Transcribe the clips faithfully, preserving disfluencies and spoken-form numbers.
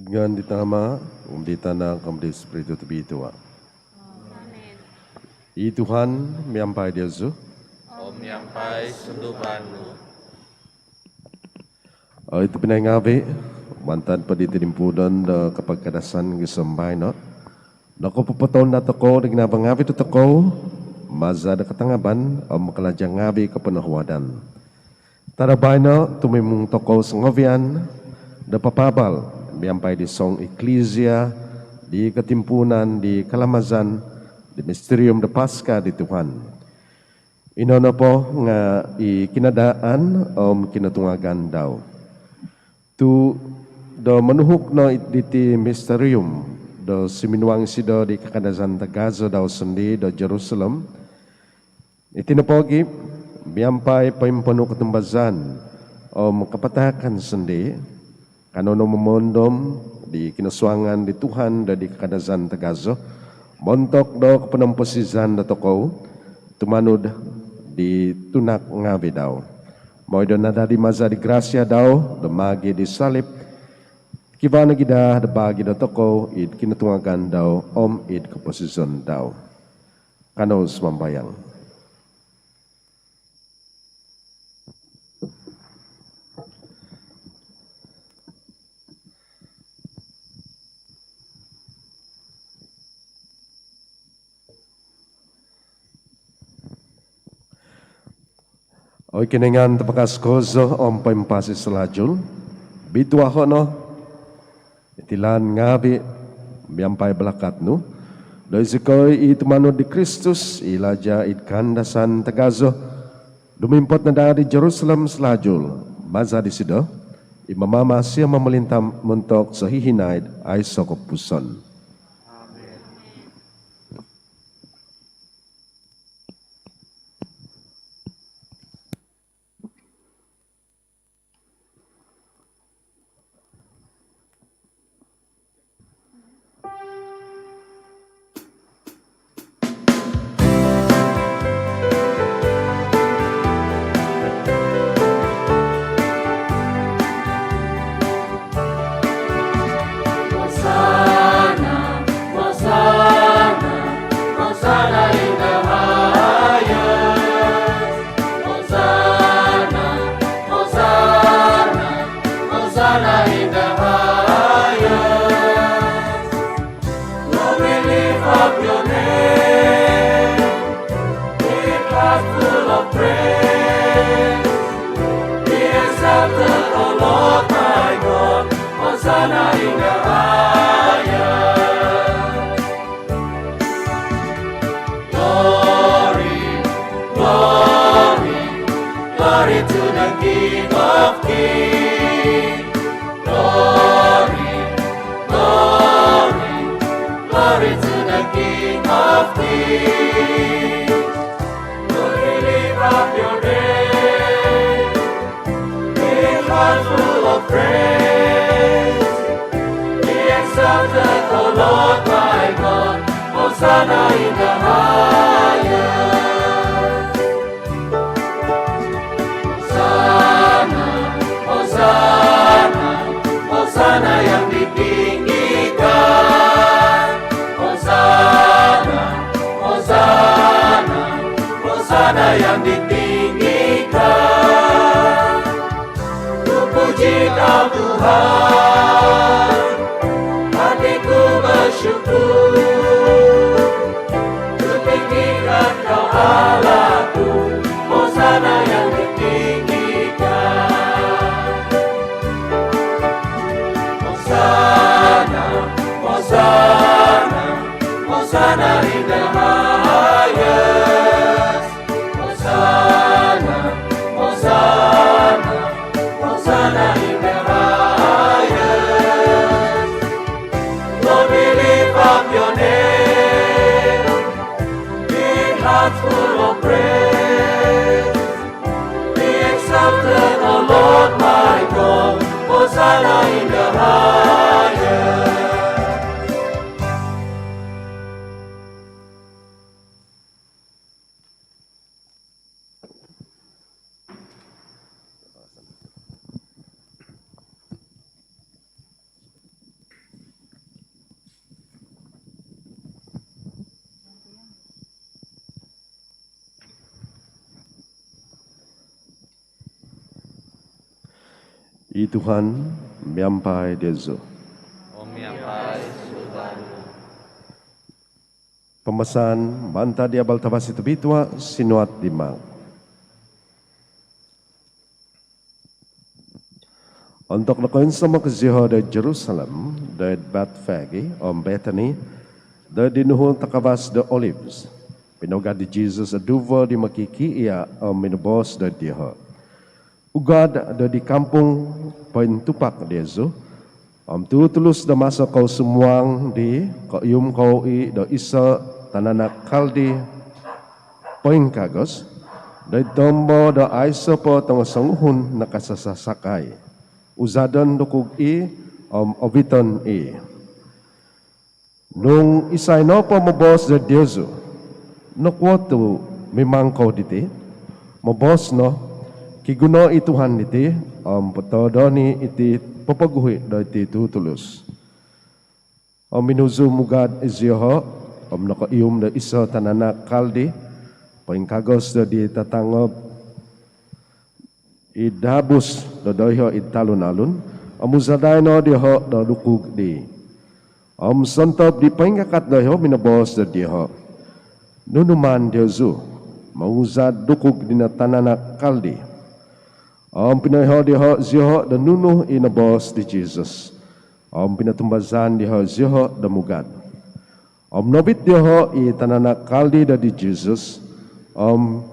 Id ngaan di Tama, om di Tanak, om di Spiritu Tobitua. Amen. I Tuhan miampai diozu. Om miampai sunduvan nu. Oi tobpinai ngaavi, mantad po di tinimpuunon do kapagkadasan gisom baino, nokopopotounda tokou do ginavo ngaavi dotokou maza do katangaban om kalaja ngaavi koponohuadan. Tadau baino tumimung tokou songovian do papaabal miampai di song Eklisia di kotimpuunan di kalamazan di misterium do Paska di Tuhan. Ino nopo nga i kinadaan om kinotungagan dau. Tu do monuhuk no diti misterium do suminuang isido di kakadazan tagazo dau sondii do Jerusalem, iti nopo nogi miampai poimponu kotumbazaan om kapataakan sondii, kanou no momoondom di kinosuangan di Tuhan do di kakadazan tagazo montok do koponomposizan dotokou tumanud di tunak ngaavi dau. Mooi do nadadi maza di grasia dau do maagi di salib, kivaa nogi daa do baagi dotokou id kinotungagan dau om id koposizon dau. Kanou sumambayang. Oi Kinoingan tapakas kozo om poimpasi salajul, bituaho no iti laan ngaavi miampai balakat nu, do izikoi i tumanud di Kristus i laja id kaandasan tagazo, dumimpot no daa di Jerusalem salajul, maza disido i mamamasi om momolinta montok sohihinaid aiso kopupuson. Amen. Hosanna, Hosanna, Hosanna in the highest. Hosanna, Hosanna, Hosanna in the highest. Lord, we lift up your name with hearts full of praise. Be exalted, O Lord my God. Hosanna in the highest. Glory, glory, glory to the King of Kings. Glory, glory, glory to the King of Kings. Lord, we lift up your name with hearts full of praise. Be exalted, O Lord my God. Hosanna in the highest. Hosanna, Hosanna, Hosanna yang ditinggikan. Hosanna, Hosanna, Hosanna yang ditinggikan. Ku puji Kau Tuhan, hatiku bersyukur. Ku tinggikan Kau Allahku, Hosanna yang ditinggikan. Hosanna, Hosanna, Hosanna in the highest. Hosanna, Hosanna, Hosanna in the highest. Lord, we lift up your name with hearts full of praise. Be exalted, O Lord my God. Hosanna in the highest. I Tuhan miampai diozu. Om miampai sunduan nu. Pambasaan mantad di Abal Tavasi Tobitua sinuat di Mark. Ontok nokoinsomok zioho doid Jerusalem, doid Betfage om Betani, doid di nuhu takavas do Olives, pinougad di Jesus o duvo di mokikiia om minoboos doid dioho, "Ugad doid di kampung pointupak diozu, om tutulus do maso kou sumuang dii, koihum kou i do iso tananak kaldi poingkagos doid tombo do aiso po tongo songuhun nakasasakai. Uzadon dukug i om oviton i." Nung isai nopo moboos doid diozu, "Nokuo tu mimang kou diti?" moboos no, "Kiguno i Tuhan diti, om potoodon i iti popoguhi doiti tutulus." Om minuzu mugad i zioho, om nokoihum do iso tananak kaldi poingkagos doid di tatangob id habus do doiho id talun-alun, om uzadai no dioho do dukug dii. Om sontob di poingkakat doiho minoboos doid dioho, "Nunu maan diozu monguzad dukug dino tananak kaldi?" Om pinoiho dioho zioho do nunu i noboos di Jesus, om pinotumbazaan dioho zioho do mugad. Om novit dioho i tananak kaldi doid di Jesus, om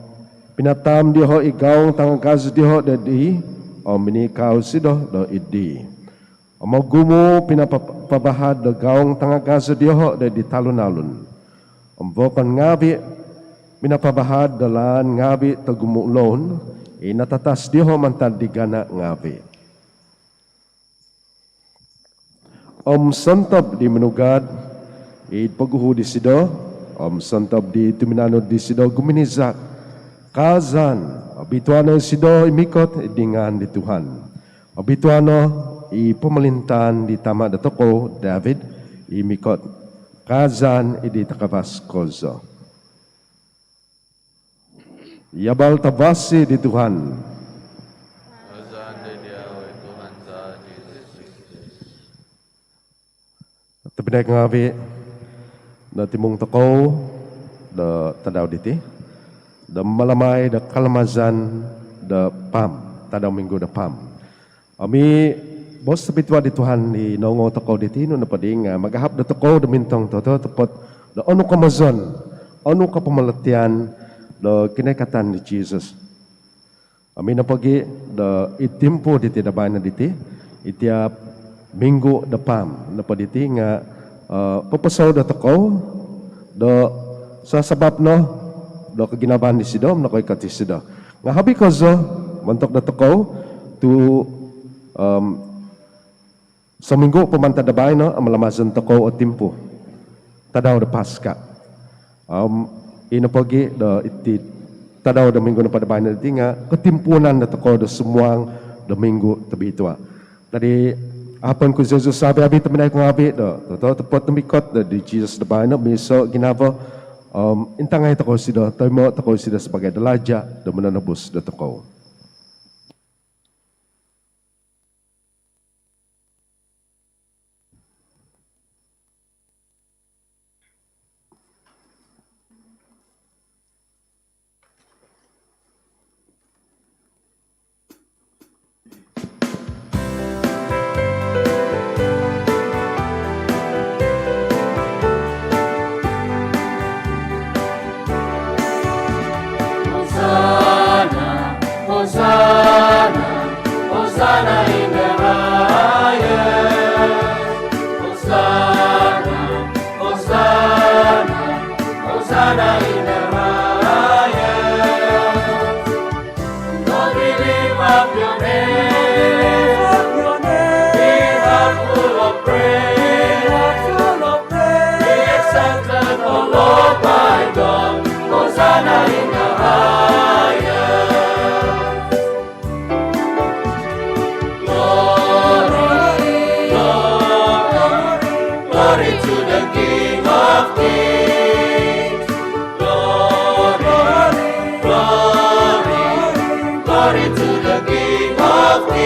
pinataam dioho i gaung tangagazo dioho doid dii, om minikau isido doid dii. Om ogumu pinapabahad do gaung tangagazo dioho doid di talun-alun. Om vokon ngaavi minapabahad do laan ngaavi togumu loun i natatas dioho mantad di gana ngaavi. Om sontob di monugad id poguhu disido, om sontob di tuminanud disido guminizak, "Kaazan, obitua no isido i mikot id ngaan di Tuhan. Obitua no i pomolintaan di tama dotokou David i mikot. Kaazan id di takavas kozo." I Abal Tavasi di Tuhan. Kaazan doid diau, oi Tuhan za Jesus Kristus. Tobpinai ngaavi, notimung tokou do tadau diti do mamalamai do kalamazan do Palm, Tadau Minggu do Palm. Om i boos tobitua di Tuhan i noongou tokou diti, nunu nopo dii nga magahap dotokou do mintong totopot do onu komozon, onu kopomolotian do kinoikatan di Jesus. Om i nopo gia do id timpu diti do baino diti, id tiap minggu do Palm nopo diti nga, eh, poposou dotokou do sabap no do koginavaan disido om nokoikot isido. Nga hobi kozo montok dotokou tu, em, sominggu po mantad do baino om lamazon tokou o timpu Tadau do Paska. Om i nopo gia do iti Tadau do Minggu nopo do baino diti nga kotimpuunan dotokou do sumuang do Minggu Tobitua. Dadi, ahapon ku ziozu savi-avi, tobpinai ku ngaavi, do totopot do mikot doid di Jesus do baino miiso ginavo, om intangai tokou isido, toimo tokou isido sabaagi do laja do Mononobus dotokou. Hosanna, Hosanna, Hosanna in the highest. Hosanna, Hosanna, Hosanna in the highest. Lord, we lift up your name. We are full of praise. We exalt the Lord my God. Hosanna in the highest. Glory, glory, glory to the King of Kings. Glory, glory, glory to the King of Kings.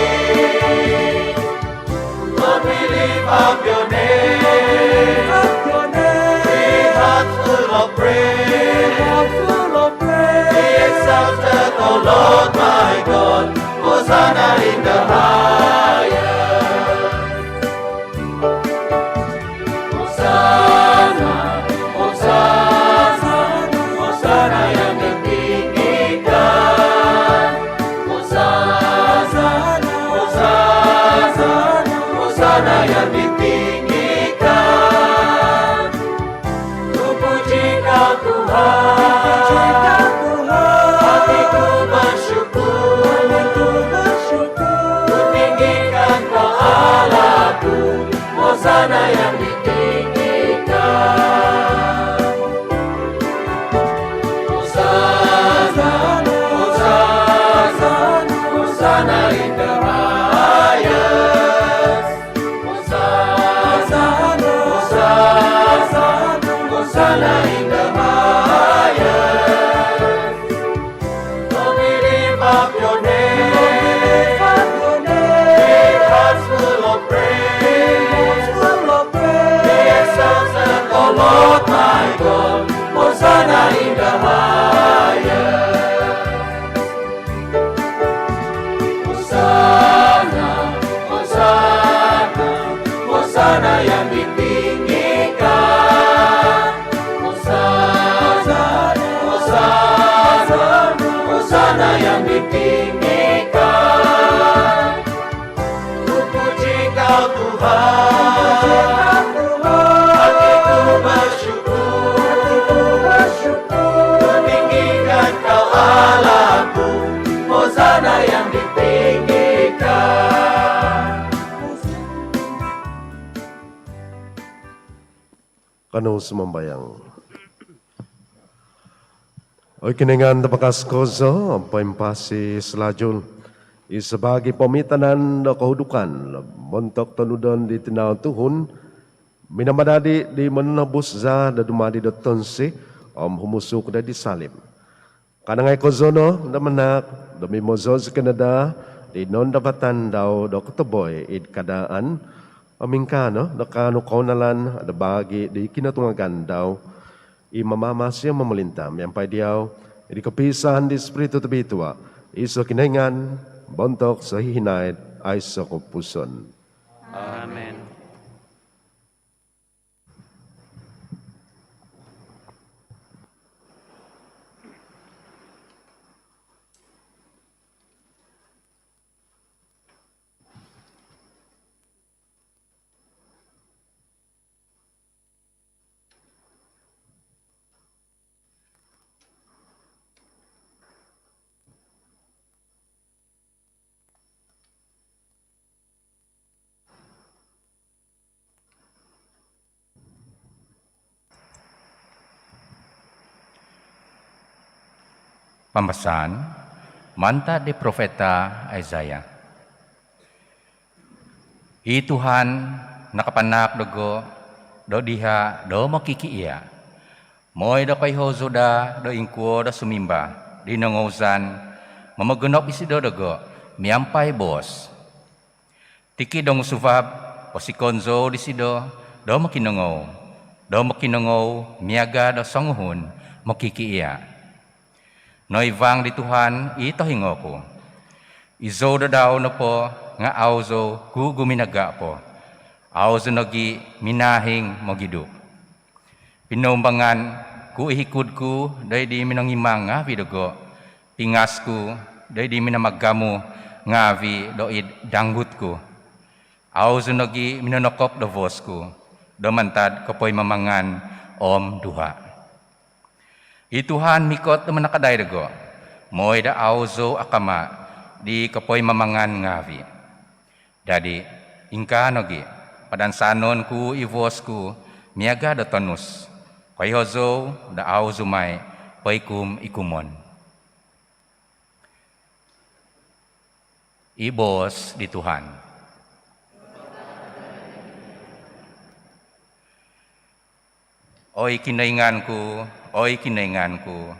Lift up your name. Lift up your name. With hearts full of praise. With hearts full of praise. Be exalted, O Lord my God. Hosanna in the highest. Hosanna, Hosanna, Hosanna yang ditinggikan. Hosanna, Hosanna, Hosanna yang ditinggikan. Ku puji Kau Tuhan, hatiku bersyukur, ku tinggikan Kau Allahku, Hosanna yang ditinggikan. Hosanna, Hosanna, Hosanna in the highest. Hosanna, Hosanna, Hosanna in the highest. Lord, we lift up your name. With hearts full of praise. Be exalted, O Lord my God. Hosanna in the highest. Hosanna, Hosanna, Hosanna yang ditinggikan. Hosanna, Hosanna, Hosanna yang ditinggikan. Ku puji Kau Tuhan, hatiku bersyukur, ku tinggikan Kau Allahku, Hosanna yang ditinggikan. Kanou sumambayang. Oi Kinoingan tabakas kozo, poimpasi salalu, i sabaagi poomitanan do kohudukan montok tonudon di tinau tuhun, minamadadi di Mononobus za do dumadi do tonsi om humusuk do id salib. Kanangai kozo no do manahak do mimozo zikoi no daa di nondapatan dau do kotoboi id kadaan, om ingkaa no do kaanu kounalan do baagi di kinotungagan dau, i mamamasi om momolinta miampai diau id kopiisaan di Spiritu Tobitua, iso Kinoingan, montok sohihinaid aiso kopupuson. Amen. Pambasaan mantad di profeta Isaiah. I Tuhan nakapanahak dogo do diha do mokikiia, moi do koiho zou daa do ingkuo do sumimba di nongouzan, momogonop isido dogo miampai boos. Tikid do ngusuvab, posikon zou disido do mokinongou, do mokinongou miaga do songuhun mokikiia. Noivang di Tuhan i tohingo ku. Izou do dau nopo nga au zou ku guminaga po, au zou nogi minahing mogidu. Pinoumbangan ku i hikud ku doid di minongima ngaavi dogo, pingas ku doid di minamagamu ngaavi doid danggut ku. Au zou nogi minonokop do boos ku do mantad kopoimamangan om duha. I Tuhan mikot do manakadai dogo, moi do au zou akama di kopoimamangan ngaavi. Dadi, ingkaa nogi, padansanon ku i boos ku miaga do tonus, koiho zou do au zou mai poikum-ikumon. I boos di Tuhan. Oi Kinoingan ku, oi Kinoingan ku,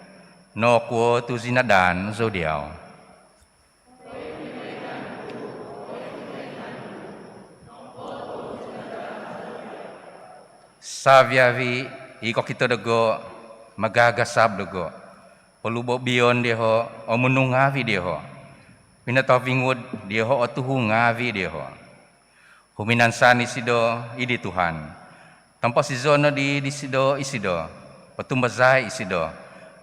nokuo tu zinadaan zou diau? Savi-avi i kokito dogo magagasab dogo, polubobion dioho o munung ngaavi dioho, pinotovingud dioho o tuhu ngaavi dioho. Huminansan isido i di Tuhan, tomposizo nodi disido isido, potumbazai isido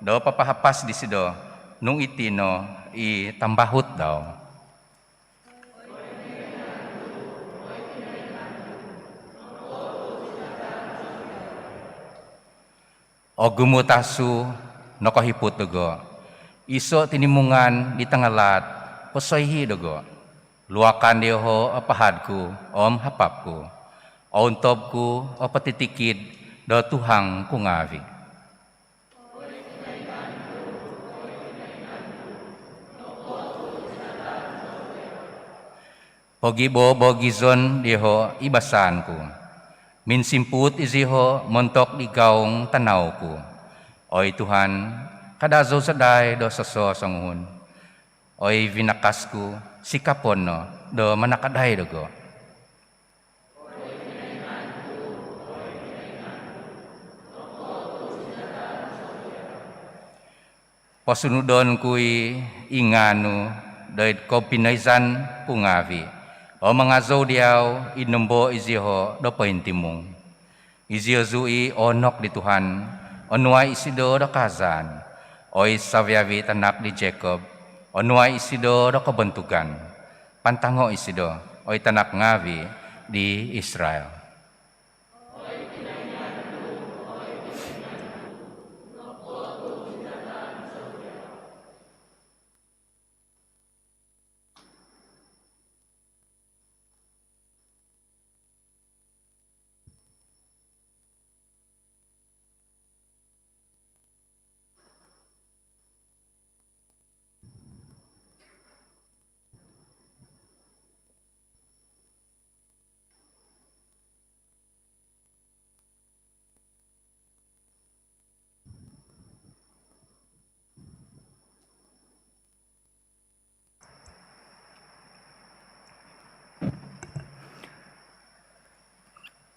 do papahapas disido nung iti no i tambahut dau. Ogumu tasu nokohiput dogo, iso tinimungan di tangalaat posoihi dogo. Luakan dioho o pahad ku om hapap ku, ountob ku o potitikid do tuhang ku ngaavi. Pogibobogizon dioho i basaan ku, minsimpuut izioho montok di gaung tanau ku. Oi Tuhan, kada zou sadai do sososonguhun. Oi vinakas ku, sikapon no do manakadai dogo. Posunudon ku i ngaan nu doid kopinoizan ku ngaavi, om mangazou diau id nombo izioho do pointimung. Iziozu i oonok di Tuhan, onuai isido do kaazaan. Oi savi-avi tanak di Jakob, onuai isido do kobontugan. Pantango isido, oi tanak ngaavi di Israel.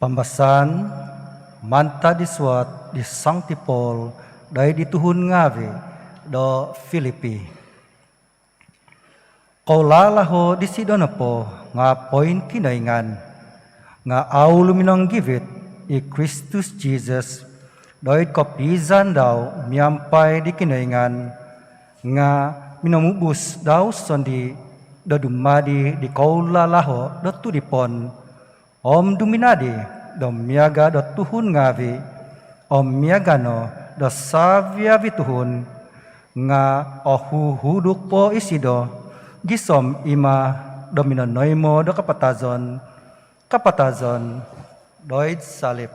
Pambasaan mantad di suat di Sangti Paul doid di tuhun ngaavi do Filipi. Koulalaho disido nopo nga poingkinoingan, nga au luminonggivit i Kristus Jisus doid kopiizan dau miampai di Kinoingan, nga minomubus dau sondii do dumadi di koulalaho do tudipon, om duminadi do miaga do tuhun ngaavi, om miaga no do savi-avi tuhun, nga ohuhuduk po isido gisom ima do minonoimo do kapatazon, kapatazon doid salip.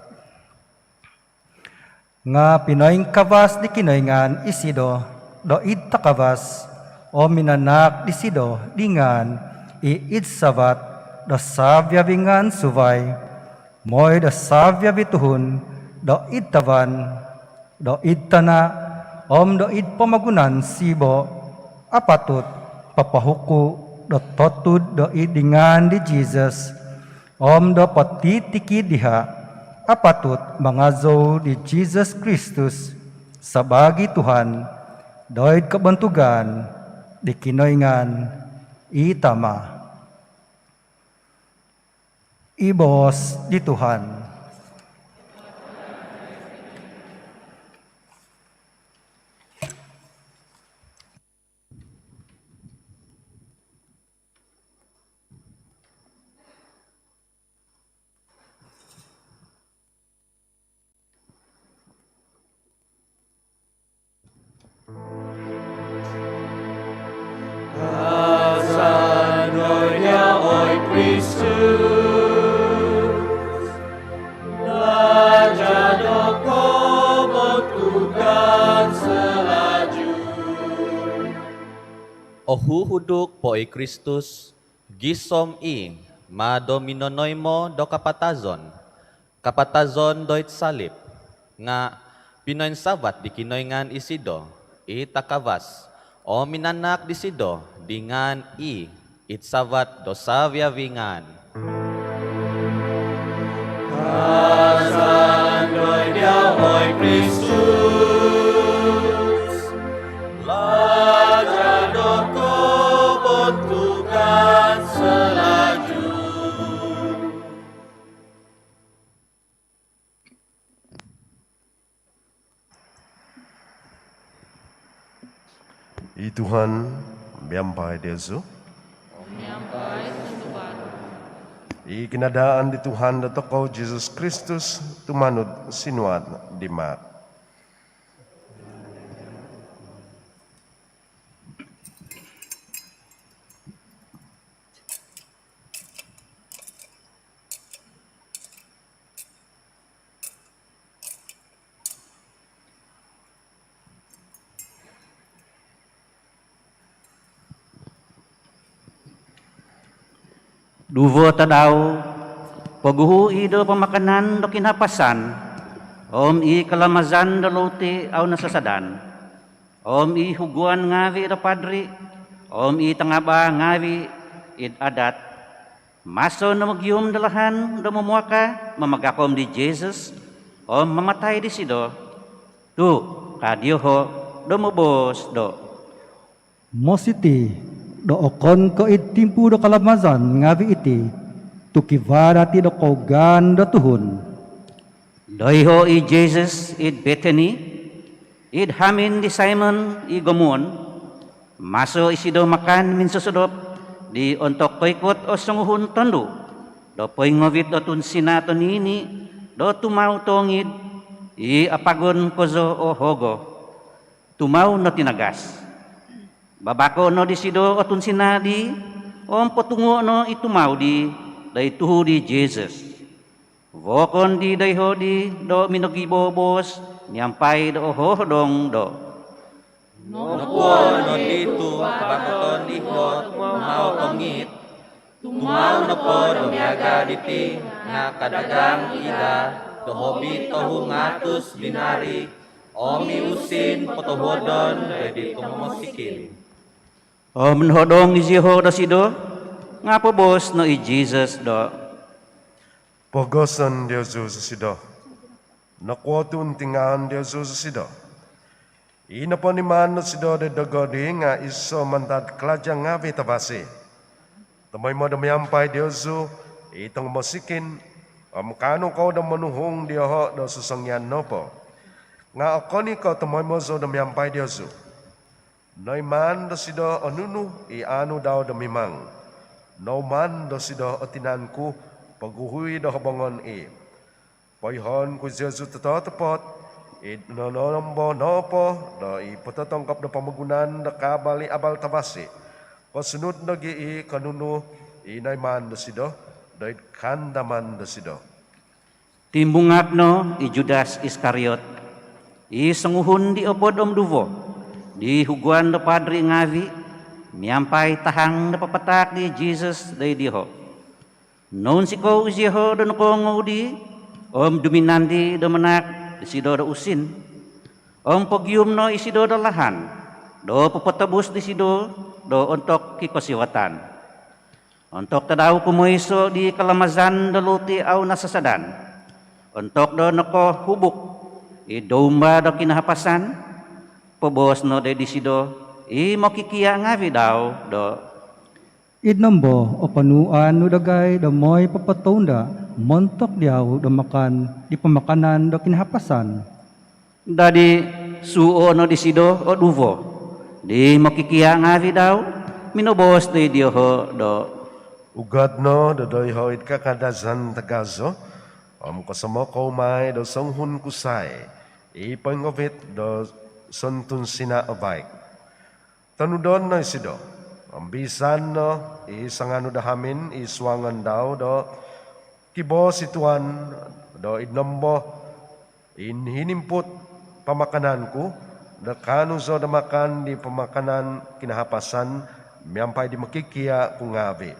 Nga pinoingkavas di Kinoingan isido doid takavas, om minanaak disido di ngaan i id savat do savi-avi ngaan suvai, moi do savi-avi tuhun doid tavan, doid tana, om doid pomogunan sibo, apatut popohuku do totud doid di ngaan di Jisus, om do potitikid diha apatut mangazou di Jisus Kristus sabaagi Tuhan, doid kobontugan di Kinoingan i Tama. I boos di Tuhan. Kazanoi dia oi Kristus, Raja do kobontugan salajur. Ohuhuduk po i Kristus, gisom i ma do minonoimo do kapatazon, kapatazon doid salip, nga pinoinsavat di Kinoingan isido i takavas, om minanaak disido di ngaan i id savat do savi-avi ngaan. Kristus, Raja do kobontugan selaju. I Tuhan miampai diozu. Miampai sunduan. I kinadaan di Tuhan dotokou Jesus Kristus tumanud sinuat di Mark. Duvo tadau poguhu i' do pamakanan do kinapasan, om i kalamazan do louti au nasasadan, om i huguan ngaavi' do padri, om i tangabaa ngaavi' id adat, maso no mogium do lahan do momuaka mamagakom di Jesus om mamatai disido, tu' ka dioho' do moboos do, "Mositi' do okon ko' id timpu do kalamazan ngaavi' iti tu' kivaa dati' do kougaan do tuhun." Doiho' i Jesus id Bethany, id hamin di Simon i gomuon. Maso isido makan minsosodop di ontok koikot o songuhun tondu' do poingovit o tunsina' toniini' do tumau tongid, i apagon kozo o hogo. Tumau no tinagas. Babako' no disido o tunsina' di, om potunguo' no i tumau di doid tuhu di Jesus. Vookon di doiho' di do minogiboboos miampai do ohohodong do, "Nokuo no di tu' bakoton iho' tumau tongid? Tumau nopo do miaga' diti nga' kadagang i' daa do hobi tohu ngaatus dinari, om i usin potohuodon doid di tongomosikin." Om nohodong izioho' dosido, nga' poboos no i Jesus do, "Pogoson diozu zosido. Nokuo tu' untingaan diozu zosido? I nopo nimaan dosido doid dogo' di nga' iso' mantad kalaja' ngaavi' tavasi. Tomoimo do miampai diozu i tongomosikin, om kaanu kou do monuhung dioho' do sosongian nopo. Nga' okon i' ko' tomoimo zou do miampai diozu." Noimaan dosido o nunu i aanu dau do mimang. Noumaan dosido o tinan ku poguhu i' do hobongon i'. Poihoon ku iziozu tototopot, id nonombo nopo do i pototongkop do pomogunan do kaabal i abal tavasi, kosunud nogi' i' ko' nunu i noimaan dosido doid kaandaman dosido. Timbungak no i Judas Iskariot, i songuhun di opod om duvo di huguan do padri ngaavi', miampai tahang do papataak di Jesus doid dioho'. Nounsikou izioho' do nokoongou di, om duminandi do manaak disido do usin. Om pogium no isido do lahan do popotobus disido do ontok kikosiwatan. Ontok tadau kumoiso' di kalamazan do luti' au nasasadan, ontok do nokohubuk i Domba do Kinahapasan, poboos no doid disido i mokikia' ngaavi' dau do, "Id nombo o ponuuan nu dagai do moi popotounda' montok diau do makan di pamakanan do Kinahapasan?" Dadi' suuo' no disido o duvo di mokikia' ngaavi' dau, minoboos doid dioho' do, "Ugad no do doiho' id kakadazan tagazo, om kosomo' kou mai do songuhun kusai i poingovit do sontunsina' o vaig. Tonudon no isido, om bisan no i sanganu do hamin i suangon dau do, 'Kiboos i Tuan do id nombo i hinimput pamakanan ku, do kaanu zou do makan di pamakanan Kinahapasan miampai di mokikia' ku ngaavi'.'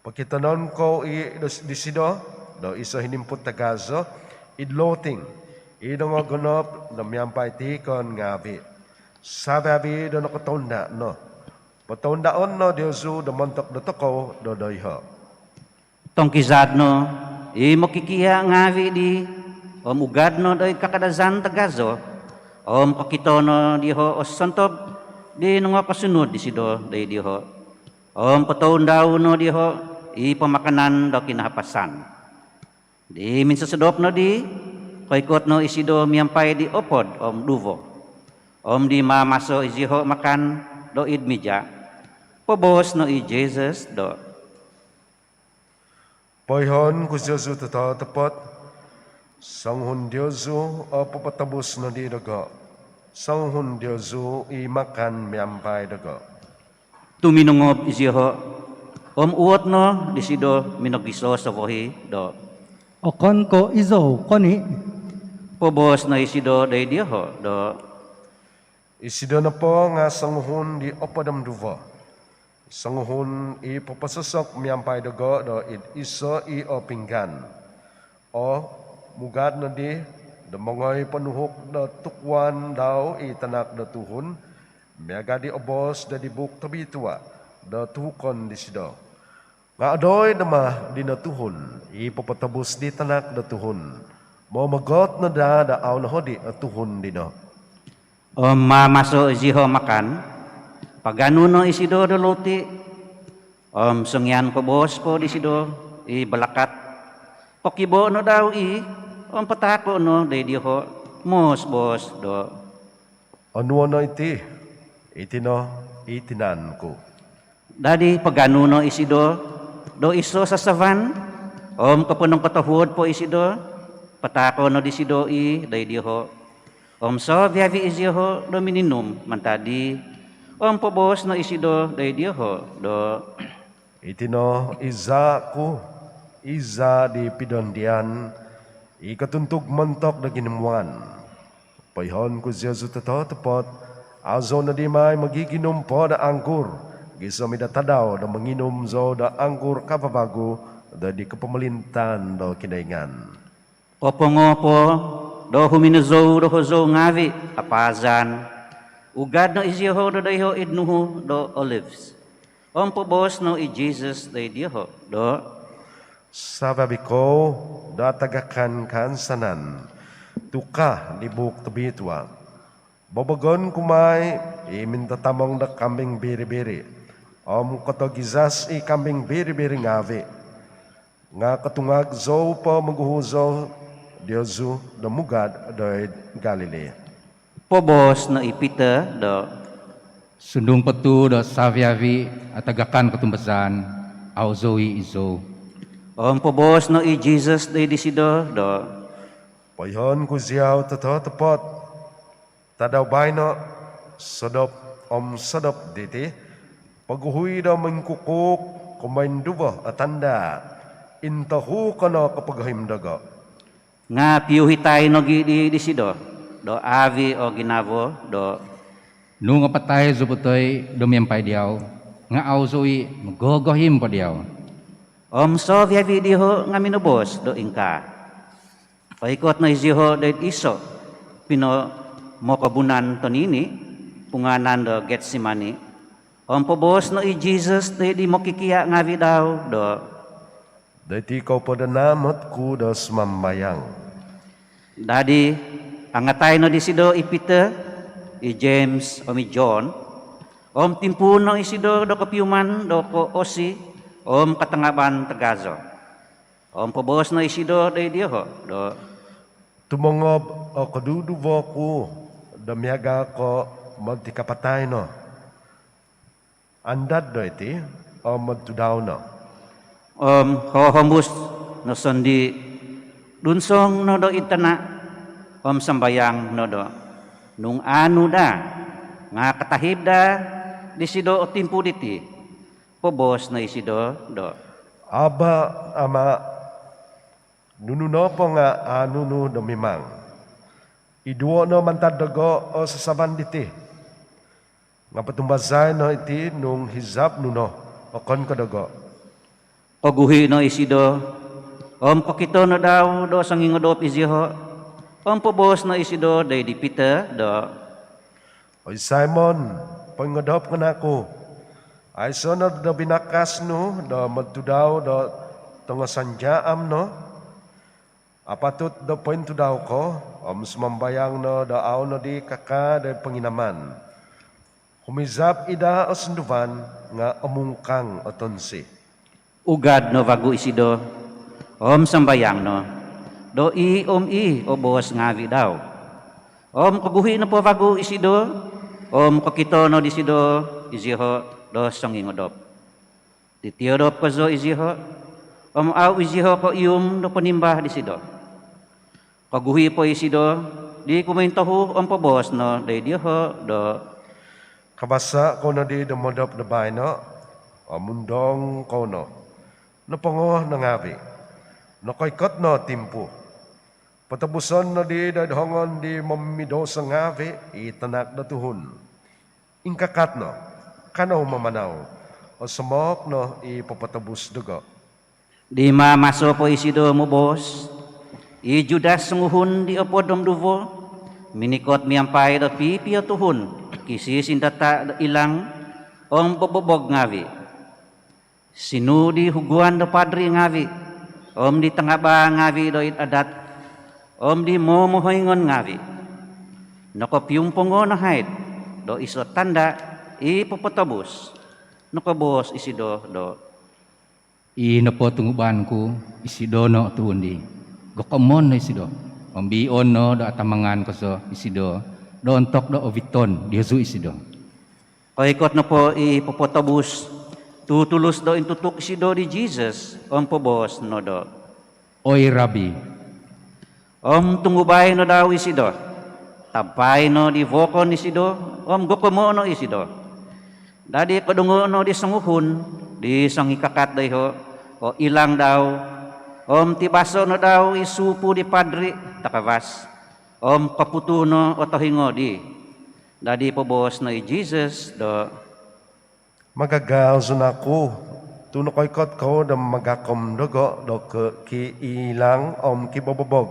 Pokitonon kou i' do, disido do iso' hinimput tagazo id louting i dongogonop do miampai tiikon ngaavi'. Savi-avi' do nokotounda' no, potoundaon no diozu do montok dotokou do doiho'." Tongkizad no i mokikia' ngaavi' di om ugad no doid kakadazan tagazo, om kokito no dioho' o sontob di nongokosunud disido doid dioho', om potoundau no dioho' i pamakanan do kinahapasan. Di minsosodop nodi, koikot no isido miampai di opod om duvo. Om di maamaso izioho' makan doid mija', poboos no i Jisus do, "Poihoon ku diozu tototopot, songuhun diozu o popotobus nodi dogo', songuhun diozu i makan miampai dogo'." Tuminongob izioho', om uot no disido minogisosovohi do, "Okon ko' izou koni'?" Poboos no isido doid dioho' do, "Isido nopo nga' songuhun di opod om duvo, songuhun i popososok miampai dogo' do id iso' i' o pinggan. O, mugad nodi do mongoi ponuhuk do tukuan dau i Tanak do Tuhun, miaga' di oboos do di Buuk Tobitua do tuhukon disido. Nga' odoido ma dino tuhun i popotobus di Tanak do Tuhun, momogot no daa do au' nohodi' o tuhun dino." Om maamaso izioho' makan, paganu no isido do loti, om songian koboos po disido i balakat, pokibo' no dau i', om pataako' no doid dioho' moos-boos do, "Onuo' no iti, iti no i tinan ku." Dadi paganu no isido do iso' sasavan, om koponongkotohuod po isido, pataako' no disido i' doid dioho'. Om soviavi' izioho' do mininum mantad dii, om poboos no isido doid dioho' do, "Iti no i zaa' ku, i zaa' di pidondian, i kotuntug montok do ginumuan. Poihoon ku diozu tototopot, au' zou nodi mai mogiginum po do anggur gisom id tadau do monginum zou do anggur kavavagu do id kopomolintaan do Kinoingan." Opongo po do huminozou do hozou ngaavi' kapaazan, ugad no izioho' do doiho' id nuhu do Olives. Om poboos no i Jisus doid dioho' do, "Saviavi' kou do atagakan kaansanan, tu' ka di Buuk Tobitua, 'Bobogon ku mai i mintatamong do kambing biri-biri, om kotogizas i kambing biri-biri ngaavi'.' Nga' kotungag zou po moguhu zou diozu do mugad doid Galili." Poboos no i Pitor do, "Sundung po tu' do saviavi' atagakan kotumbazaan, au' zou i' izou." Om poboos no i Jisus doid disido do, "Poihoon ku ziau tototopot, tadau baino', sodop om sodop diti, poguhui do mingkukuuk kumoinduvo o tanda', intohu ko no kopogohim dogo'." Nga' piuhitai nogi' di disido do aavi' o ginavo do, "Nung apatai zou po toi do miampai diau, nga' au' zou i' mogogohim po diau." Om soviavi' dioho' nga' minoboos do ingkaa. Koikot no izioho' doid iso' pinomokobunan tonini', pungaanan do Getsemani. Om poboos no i Jisus doid di mokikia' ngaavi' dau do, "Doiti kou po do naamot ku do sumambayang." Dadi angatai no disido i Pitor, i James om i John, om timpuun no isido do kopiuman do koosi om katangaban tagazo. Om poboos no isido doid dioho' do, "Tumongob o koduduvo ku do miaga' ko' modtikapatai no. Andad doiti om modtudau no." Om hohombus no sondii', dunsong no do id tana', om sambayang no do, "Nung aanu daa nga' katahib daa disido o timpu diti," poboos no isido do, "Abba, Ama', nunu nopo nga' aanu nu do mimang. Iduo' no mantad dogo' o sasaban diti. Nga' potumbazai no iti nung hizab nu no, okon ko' dogo'." Oguhi' no isido, om kokito no dau do songingodop izioho', om poboos no isido doid di Pitor do, "Oi Simon, poingodop ngana' ku. Aiso' no do binakas nu do modtudau do tongo sanjaam no? Apatut do pointudau ko om sumambayang no do au nodi kaka do ponginaman. Humizab i daa o sunduvan nga omungkang o tonsi. Ugad no vagu isido om sambayang no do i om i o boos ngaavi dau. Om koguhi nopo vagu isido om kokito no disido izioho do songingodop. Titiodop kozo izioho om au izioho koihum do ponimbah disido. Koguhi po isido di kumointohu om poboos no do id dioho do, "Kabasa kou nodi do modop do baino om undong kou no. Nopongo no ngaavi. Nokoikot no timpu. Potobuson nodi do id hongon di momidouso ngaavi i Tanak do Tuhun. Ingkakat no, kanou mamanau, osomok no i popotobus dogo." Di maamaso po isido moboos, i Judas songuhun di opod om duvo minikot miampai do pipio tuhun kisisindata do ilang om bobobog ngaavi. Sinuu di huguan do padri ngaavi om di tangabaa ngaavi do id adat om di momohoingon ngaavi. Nokopiumpongo no haid do iso tanda i popotobus. Nokoboos isido do, "I nopo tunguban ku, isido no o tuhun di. Gokomon no isido om biion no do atamangan kozo isido do ontok do oviton diozu isido." Koikot nopo i popotobus, tutulus do intutuk isido di Jisus om poboos no do, "Oi Rabi." Om tungubai no dau isido, tampai no di vokon isido om gokomo no isido. Dadi kodongo no di songuhun di songikakat doiho o ilang dau om tibaso no dau i supu di padri takavas om koputu no o tohingo dii. Dadi poboos no i Jisus do, "Magagazo naku tu nokoikot kou do magakom dogo do ki-, kiilang om kibobobog.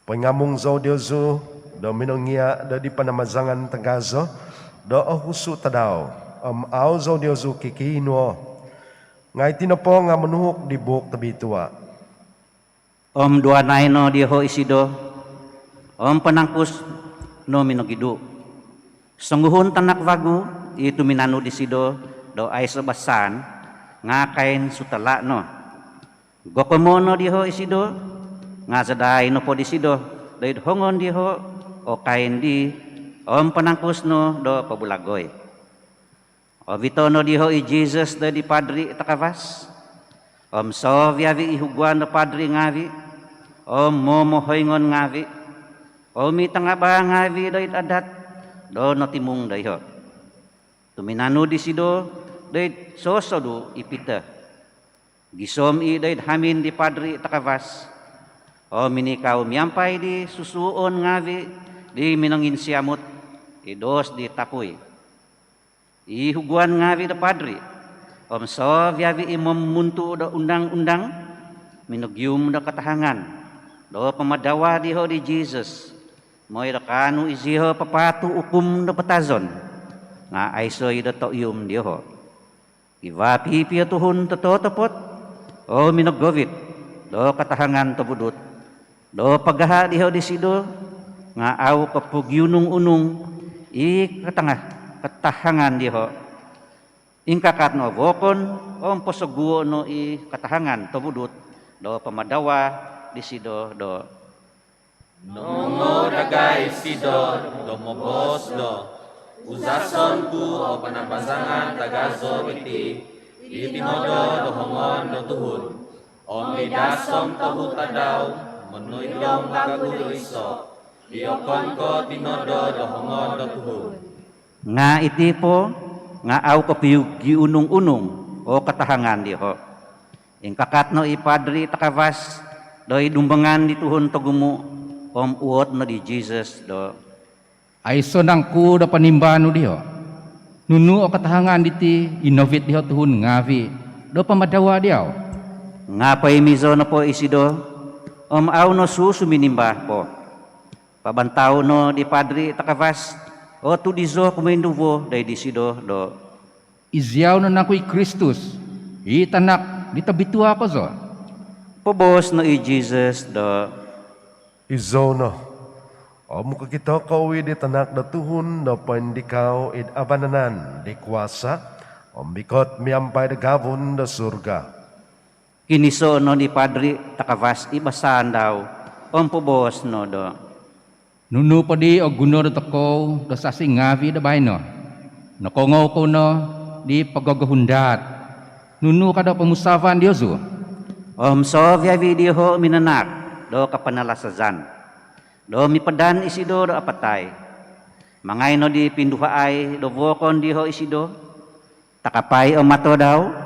Poingamung zou diozu do minongia do di panamazangan tagazo do ohusu tadau om au zou diozu kikiinuo. Nga iti nopo nga monuhuk di Buuk Tobitua." Om duanai no dioho isido om panangkus no minogidu. Songuhun tanak vagu i tuminanud disido do aiso basaan nga kain sutala no. Gokomo no dioho isido nga zadai nopo disido do id hongon dioho o kain dii om panangkus no do pobulagoi. Ovito no dioho i Jisus do di padri takavas om soviavi i huguan do padri ngaavi om momohoingon ngaavi om i tangabaa ngaavi do id adat do notimung doiho. Tuminanud disido do id sosodu i Pitor gisom i do id hamin di padri takavas om minikau miampai di susuon ngaavi di minonginsiamut i dos di tapui. I huguan ngaavi do padri om soviavi i momuntu do undang-undang minogium do katahangan do pamadawa dioho di Jisus, moi do kaanu izioho papaatu ukum do patazon nga aiso i do toium dioho. Kivaa pipio tuhun tototopot o minogovit do katahangan tobudut do pagaha dioho disido nga au kopogiunung-unung i katanga-, katahangan dioho. Ingkakat no o vokon om posoguo no i katahangan tobudut do pamadawa disido do, "Nongou dagai isido do moboos do, 'Uzason ku o panambazangan tagazo iti i tinodo do hongon do tuhun om id daason tohu tadau monoidong vagu do iso i okon ko tinodo do hongon do tuhun.'" Nga iti po nga au kopiugiunung-unung o katahangan dioho. Ingkakat no i padri takavas do id dumbangan di tuhun togumu om uot no di Jisus do, "Aiso nangku do ponimbaanu dioho? Nunu o katahangan diti i novit dioho tuhun ngaavi do pamadawa diau?" Nga poimizo nopo isido om au no susu minimba po. Pabantau no di padri takavas o tudizo kumoinduvo doid disido do, "Iziau no nangku i Kristus, i Tanak di Tobitua kozo?" Poboos no i Jisus do, "Izou no." Om kokito kou i' di Tanak do Tuhun do poindikau id vanan di kuasa om mikot miampai do gabun do surga. Kiniso no di padri takavas i basaan dau om poboos no do, "Nunu po di o guno dotokou do sasi ngaavi' do baino? Nokoongou kou no di pogogohundaat. Nunu ka do pomusavan diozu?" Om soviavi dioho minanahak do kapanalasazan do mipadan isido do apatai. Mangai no di pinduhaai do vookon dioho isido, takapai o mato dau,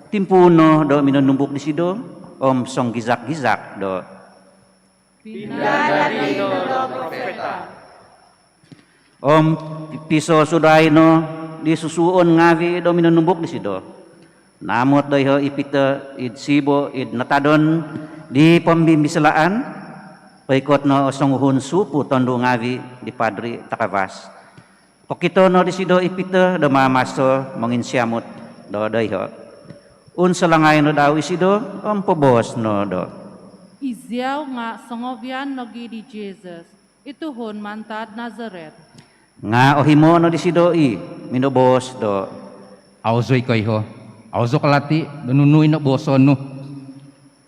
timpuun no do minonumbuk disido om songgizak-gizak do, "Pinda dati no do profeta." Om pisosudai no di susuon ngaavi' do minonumbuk disido. Naamot doiho i Pitor id sibo id natadon di pombimbisalaan. Koikot no o songuhun supu tondu ngaavi' di padri takavas. Kokito no disido i Pitor do maamaso monginsiamut do doiho, unsalangai no dau isido om poboos no do, "Iziau nga' songovian nogi di Jisus, i tuhun mantad Nazaret." Nga' ohimo no disido i' minoboos do, "Au' zou i' koiho. Au' zou kalati do nunu i nobooson nu."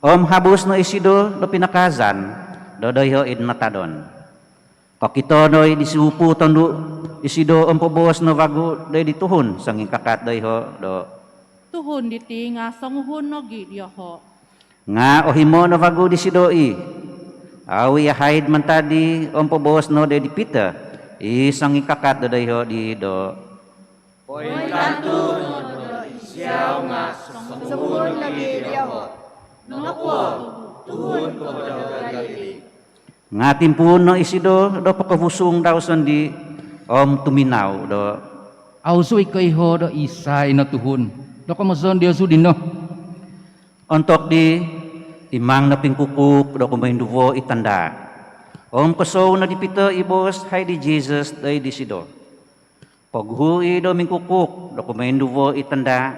Om habus no isido do pinakaazan do doiho id natadon. Kokito no i' di supu tondu isido om poboos no vagu do id di tuhun songingkakat doiho do, "Tuhun diti nga' songuhun nogi dioho." Nga' ohimo no vagu disido i'. Au' i' ahaid mantad di om poboos no do id di Pitor i songingkakat do doiho di do, "Pointantu no do iziau nga' songuhun nogi dioho. Nokuo, tuhun ko bo do Galili?" Nga' timpuun no isido do pokovusung dau sondii om tuminau do, "Au' zou i' koiho do isai no tuhun do komozon diozu dino." Ontok dii, imang no pingkukuuk do kumoinduvo i tanda'. Om kosou no di Pitor i boos hai di Jisus do id disido, "Poguhu i' do mingkukuuk do kumoinduvo i tanda',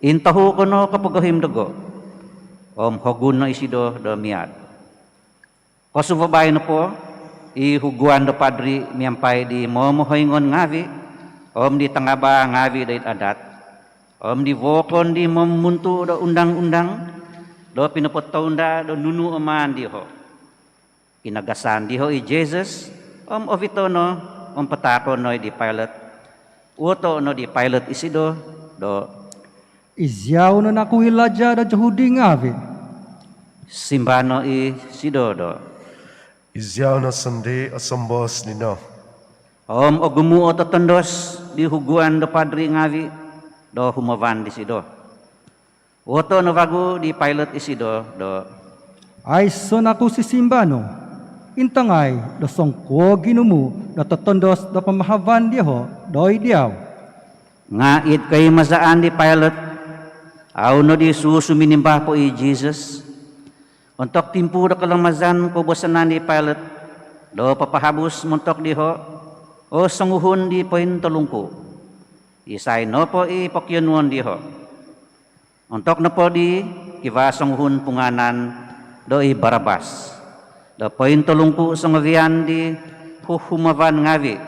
intohu ko no kopogohim dogo." Om hogun no isido do miad. Kosuvabai nopo, i huguan do padri miampai di momohoingon ngaavi' om di tangabaa ngaavi' do id adat om di vookon di momuntu' do undang-undang do pinopotounda' do nunu o maan dioho, kinagasan dioho i Jisus om ovito' no om pataako' no i' di Pilat. Uoto' no di Pilat isido do, "Iziau no naku i laja' do Jahudi ngaavi'?" Simba no isido do, "Iziau no sondii o somboos dino." Om ogumu' o totondos di huguan do padri ngaavi' do humavan disido. Uoto' no vagu di Pilat isido do, "Aiso' naku sisimbano'? Intangai do songkuo ginumu' do totondos do pamahavan dioho do id diau." Nga' id koimazaan di Pilat, au' nodi suminimba po i Jisus. Ontok timpu do kalamazan koubasanan di Pilat do papahabus montok dioho o songuhun di pointolungku', isai nopo i pokionuon dioho. Ontok nopo dii, kivaa songuhun pungaanan do i Barabas do pointolungku' songovian di huhumavan ngaavi'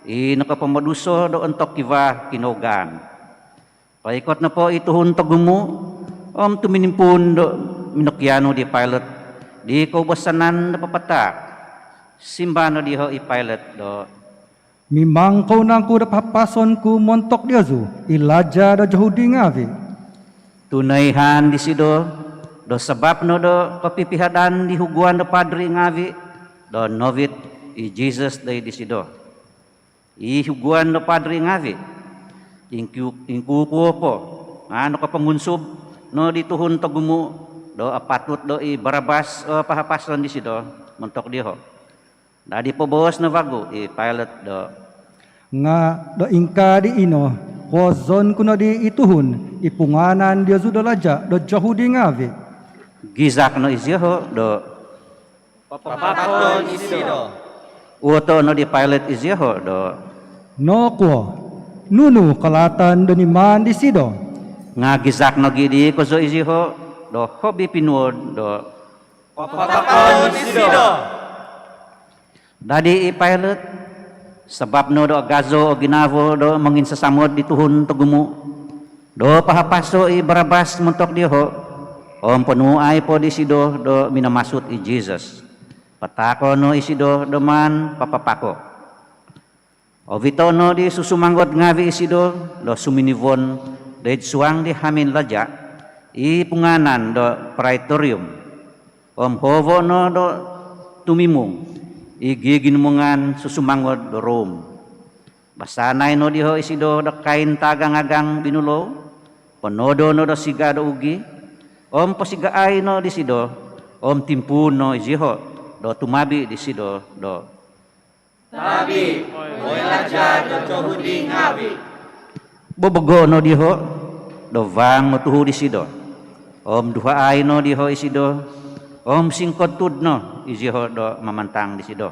i nokopomoduso do ontok kivaa kinougaan. Koikot nopo i tuhun togumu' om tuminimpuun do minokianu di Pilat di koubasanan do papataak. Simba no dioho i Pilat do, "Mimang kou nangku do pahapason ku montok diozu i laja' do Jahudi ngaavi'?" Tu' noihaan disido do sabap no do kopipihadan di huguan do padri ngaavi' do novit i Jisus do id disido. I huguan do padri ngaavi', ingku-, ingkukuo po nga' nokopongunsub no di tuhun togumu' do apatut do i Barabas o pahapason disido montok dioho. Dadi poboos no vagu i Pilat do, "Nga' do ingkaa di ino, kuozon ku nodi i tuhun i pungaanan diozu do laja' do Jahudi ngaavi'?" Gizak no izioho do, "Papapakon isido." Uoto' no di Pilat izioho do, "Nokuo? Nunu kalaatan do nimaan disido?" Nga' gizak nogi dii kozo izioho do hobi pinuod do papapakon isido. Dadi i Pilat, sabap no do agazo o ginavo do monginsasamod di tuhun togumu, do pahapaso i Barabas montok dioho, om ponuai po disido do minamasut i Jesus. Pataakon no isido do maan papapako. Ovito no di susumangod ngavi isido do suminivon doid suang di hamin laja i pungaanan do Praetorium, om hovo no do tumimung i giginimungan susumangod do Rom. Basanai no dioho isido do kain taagang-agang binulou, ponodo no do siga do ugi, om posigaai no disido, om timpuun no izioho do tumabi disido do, "Tabi, oi laja do Zohudi ngavi." Bobogo no dioho do vaang o tuhu disido, om duhaai no dioho isido, om singkodtud no izioho do mamantang disido.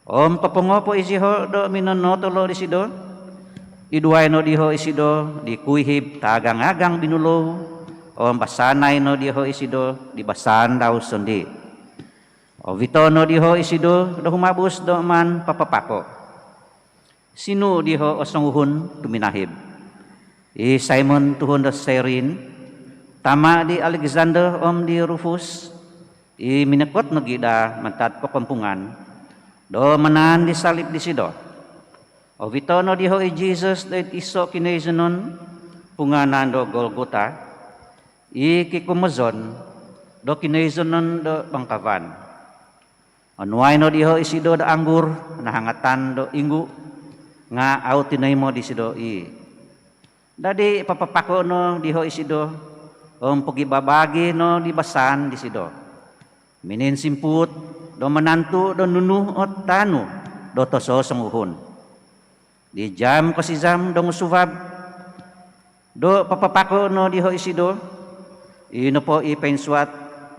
Om kopongo po izioho do minonotolo disido, iduai no dioho isido di kuihib taagang-agang binulou, om basanai no dioho isido di basaan dau sondii. Ovito no dioho isido do humabus do maan papapako. Sinuu dioho o songuhun tuminahib: i Simon tuhun do Cyrene, tama di Alexander om di Rufus, i minokot nogi daa mantad kokompungan, do manaan di salib disido. Ovito no dioho i Jesus doid iso kinoizonon pungaanan do Golgota, i kikomozon do kinoizonon do bangkavan. Onuai no dioho isido do anggur nahangatan do inggu, nga au tinoimo disido ii. Dadi papapako no dioho isido, om pogibabaagi no di basaan disido. Mininsimpuut do manantu do nunu o taanu do tososonguhun. Di jaam kosizam do ngusuvab do papapako no dioho isido, i nopo i poinsuat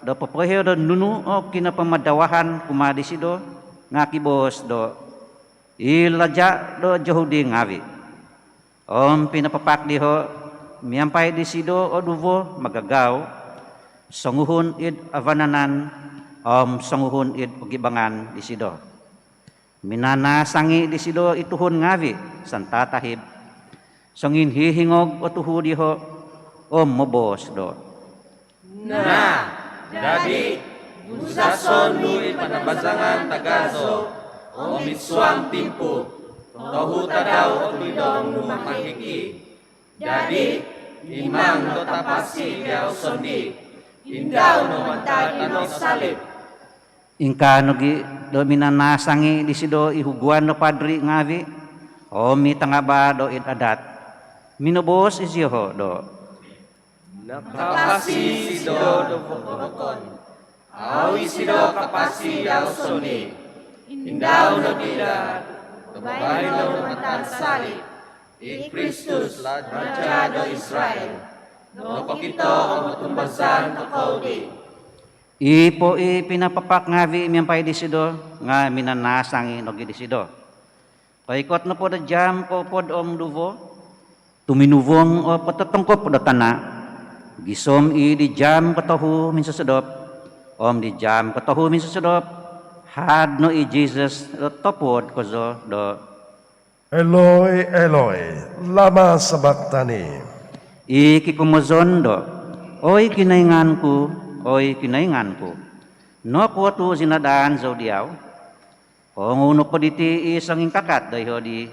do popoiho do nunu o kinopomadawahan kumaa disido, nga kiboos do, "I laja do Zohudi ngavi." Om pinapapak dioho miampai disido o duvo magagau, songuhun id avananan om songuhun id ogibangan disido. Minanaasangi disido i tuhun ngavi santatahib. Songinhihingog o tuhu dioho om moboos do, "Na, dadi, guzason nu i panambazangan tagazo om id suang timpu, tohu tadau o tindom nu mahiki. Dadi, imang do tapasi diau sondii, indau no mantad id salib." Ingkaa nogi do minanaasangi disido i huguan do padri ngavi om i tangaba do id adat. Minoboos izioho do, "Nakapasi isido do vokon. Au isido kapasi diau sondii. Indau nogi daa do baino mantad salib i Kristus, Raja do Israel, do kokito om otumbazaan tokou dii." I po i pinapapak ngavi miampai disido nga minanaasangi nogi disido. Koikot nopo do jaam koopod om duvo, tuminuvong o pototongkop do tana, gisom i di jaam kotohu minsosodop. Om di jaam kotohu minsosodop, haad no i Jesus do topod kozo do, "Eloi, Eloi, lama sabachthani?" I kikomozon do, "Oi Kinoingan ku, oi Kinoingan ku, nokuo tu zinadaan zou diau?" Koongou nopo diti i songingkakat doiho dii,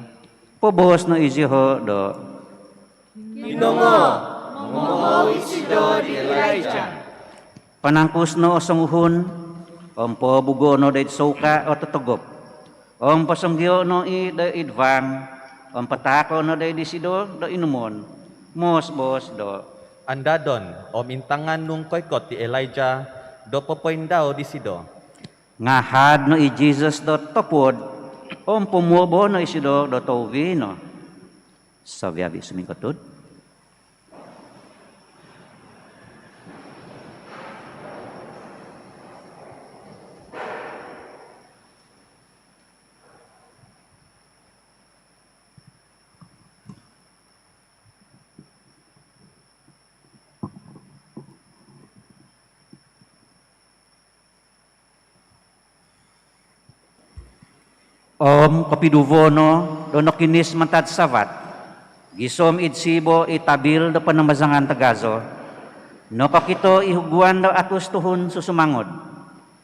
poboos no izioho do, "Kinongo, momohou isido di Elijah." Panangkus no o songuhun om pobugo no doid souka o totogop, om posonggio no i doid vaang, om pataako no doid disido do inumon, moos-boos do, "Andadon om intangan nung koikot i Elijah do popoindau disido." Nga haad no i Jesus do topod om pomuobo no isido do touvi no. Savi-avi sumingkotud. Om kopiduvo no do nokinis mantad savat, gisom id siibo i tabil do panambazangan tagazo, nokokito i huguan do atus tuhun susumangod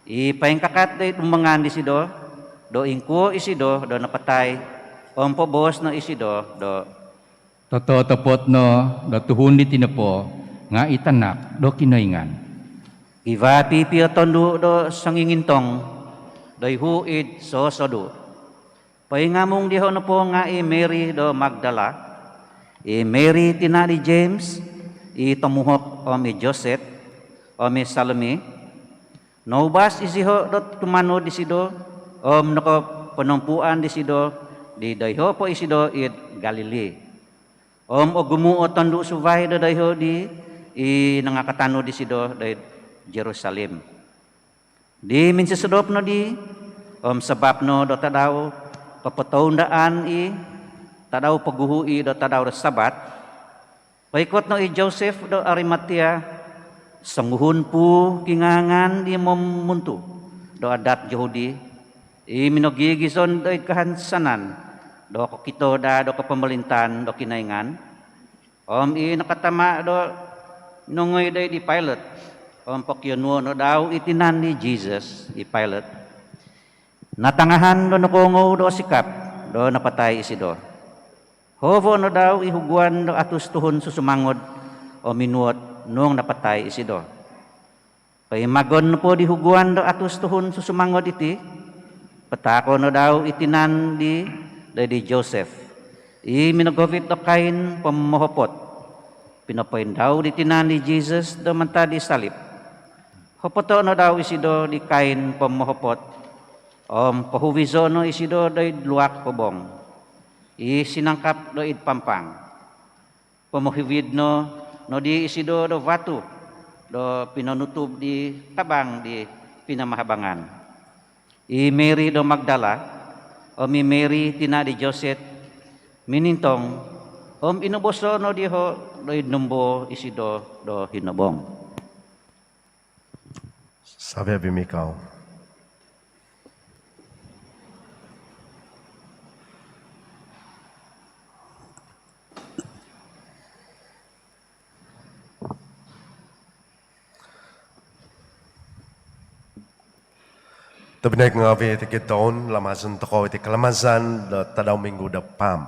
i poingkakat do id dumbangan disido do ingkuo isido do napatai, om poboos no isido do, "Tototopot no do tuhun diti nopo nga i Tanak do Kinoingan." Kivaa piipio tondu do songingintong do ihu id sosodu. Poingamung diho nopo nga i Mary do Magdala, i Mary tina di James i tomuhok, om i Joseph, om i Salome. Noubas isiho do tumanud disido, om nokoponompuan disido di doiho po isido id Galili. Om ogumu o tondu suvai do doiho di i nangakatanud disido doid Jerusalem. Di minsosodop nodi, om sabap no do tadau popotoundaan i, tadau poguhu i do tadau do Sabat, poikot no i Joseph do Arimathea, songuhun puu kingangan di momuntu do adat Jahudi, i minogigizon doid kahansanan do kokito daa do kopomolintaan do Kinoingan. Om i nakatama do nongoi doid di Pilate, om pokionuo no dau i tinan di Jesus i Pilate. Natangahan do nokoongou do osikap do napatai isido. Hoovo no dau i huguan do atus tuhun susumangod om minuot nung napatai isido. Koimagon nopo di huguan do atus tuhun susumangod iti, pataako no dau i tinan di doid di Joseph, i minogovit do kain pomohopot. Pinopoindau di tinan di Jesus do mantad di salib. Hopoto no dau isido di kain pomohopot, om pohuvizo no isido doid luak hobong i sinangkap doid pampang. Pomohivid no nodi isido do vatu do pinonutub di tabang di pinamahabangan. I Mary do Magdala om i Mary tina di Joseph minintong, om inoboso no diho doid nombo isido do hinobong. Savi-avi mikau. Tobpinai ngaavi, tikid toun, lamazon tokou iti kalamazan do tadau minggu do Palm.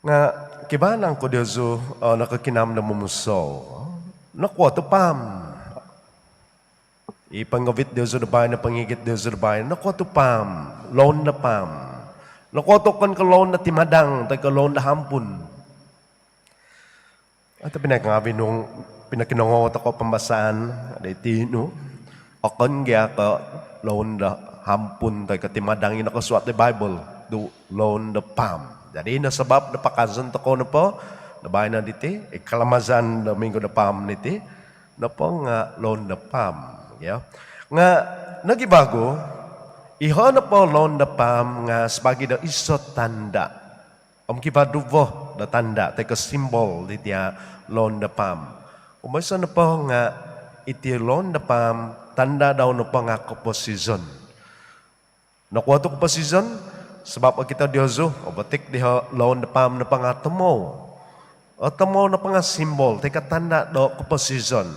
Nga kivaa nangku diozu o nokokinam do momusou, nokuo tu Palm? I pongovit diozu do baino, pongigit diozu do baino, nokuo tu Palm, loun do Palm? Nokuo tu okon ko loun do timadang toi ko loun do hampun? Tobpinai ngaavi, nung pinokinongou tokou pambasaan diti nu, okon gia ko loun do hampun toi ko timadang i nokosuat di Baibol, tu loun do Palm. Jadi ino sabab do pakazon tokou nopo do baino diti, i kalamazan do minggu do Palm diti nopo nga loun do Palm, ya. Nga nogi vagu, iho nopo loun do Palm nga sabaagi do iso tanda. Om kivaa duvo do tanda toi ko simbol di tia loun do Palm. Kumoiso nopo nga iti loun do Palm, tanda dau nopo nga koposizon. Nokuo tu koposizon? Sabab okito diozu, obotik diho loun do Palm nopo nga tomou. O tomou nopo nga simbol toi ko tanda do koposizon.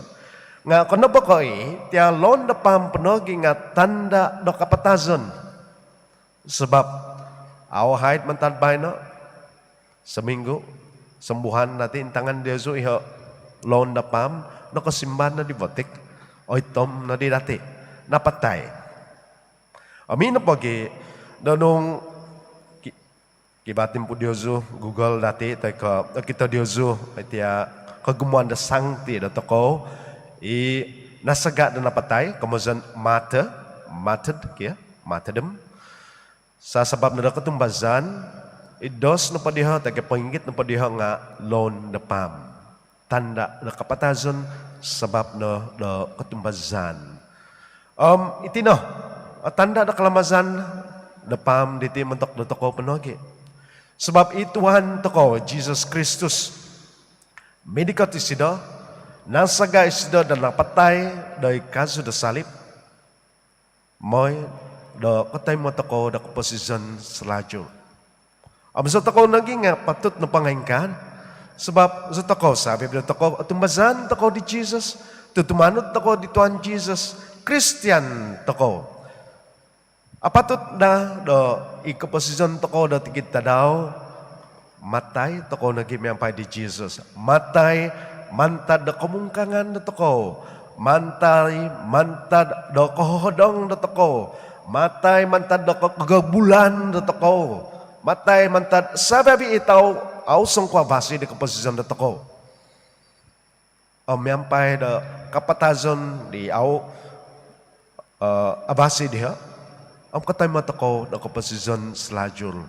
Nga okon nopo ko i, tia loun do Palm po nogi nga tanda do kapatazon. Sabab au haid mantad baino, sominggu, sombuhan dati intangan diozu iho loun do Palm, nokosimban nodi botik, oitom nodi dati, napatai. Om ino pogi do nung ki-, kivaa timpu diozu Google dati toi ko okito diozu tia kogumuan do sangti dotokou i nasaga do napatai, komozon martyr, martyred kio, martyrdom. Sabab no do kotumbazaan, i dos nopo diho toi ko pongigit nopo diho nga loun do Palm. Tanda do kapatazon sabab no do kotumbazaan. Om iti no o tanda do kalamazan do Palm diti montok dotokou po nogi. Sabab i Tuhan tokou, Jesus Kristus, midikot isido, nasaga isido do napatai doid kazu do salib. Moi, do kotoimo tokou do koposizon salajul. Om zi tokou nogi nga patut nopo nga ingkaa, sabab zi tokou sabi do tokou otumbazaan tokou di Jesus, tutumanud tokou di Tuhan Jesus, Kristian tokou. Apatut daa do i koposizon tokou do tikid tadau, matai tokou nogi miampai di Jesus. Matai mantad do komungkangan dotokou, matai mantad do kohohodong dotokou, matai mantad do kogobulan dotokou, matai mantad sabi-abi i tau au songkuo avasi di koposizon dotokou. Om miampai do kapatazon di au avasi diho, om kotoimo tokou do koposizon salajul.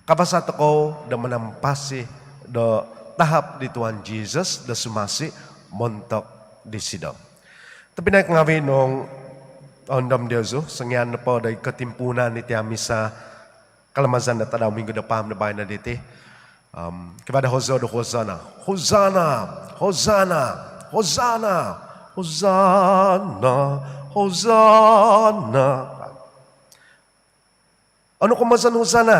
Kavasa tokou do manampasi do tahap di Tuhan Jesus do sumasi montok disido. Tobpinai ngavi, nung oondom diozu, songian nopo do i kotimpuunan iti misa kalamazan do tadau minggu do paam do baino diti, kivaa do hozou do Hozana. Hozana, Hozana, Hozana, Hozana, Hozana. Onu komozon Hozana?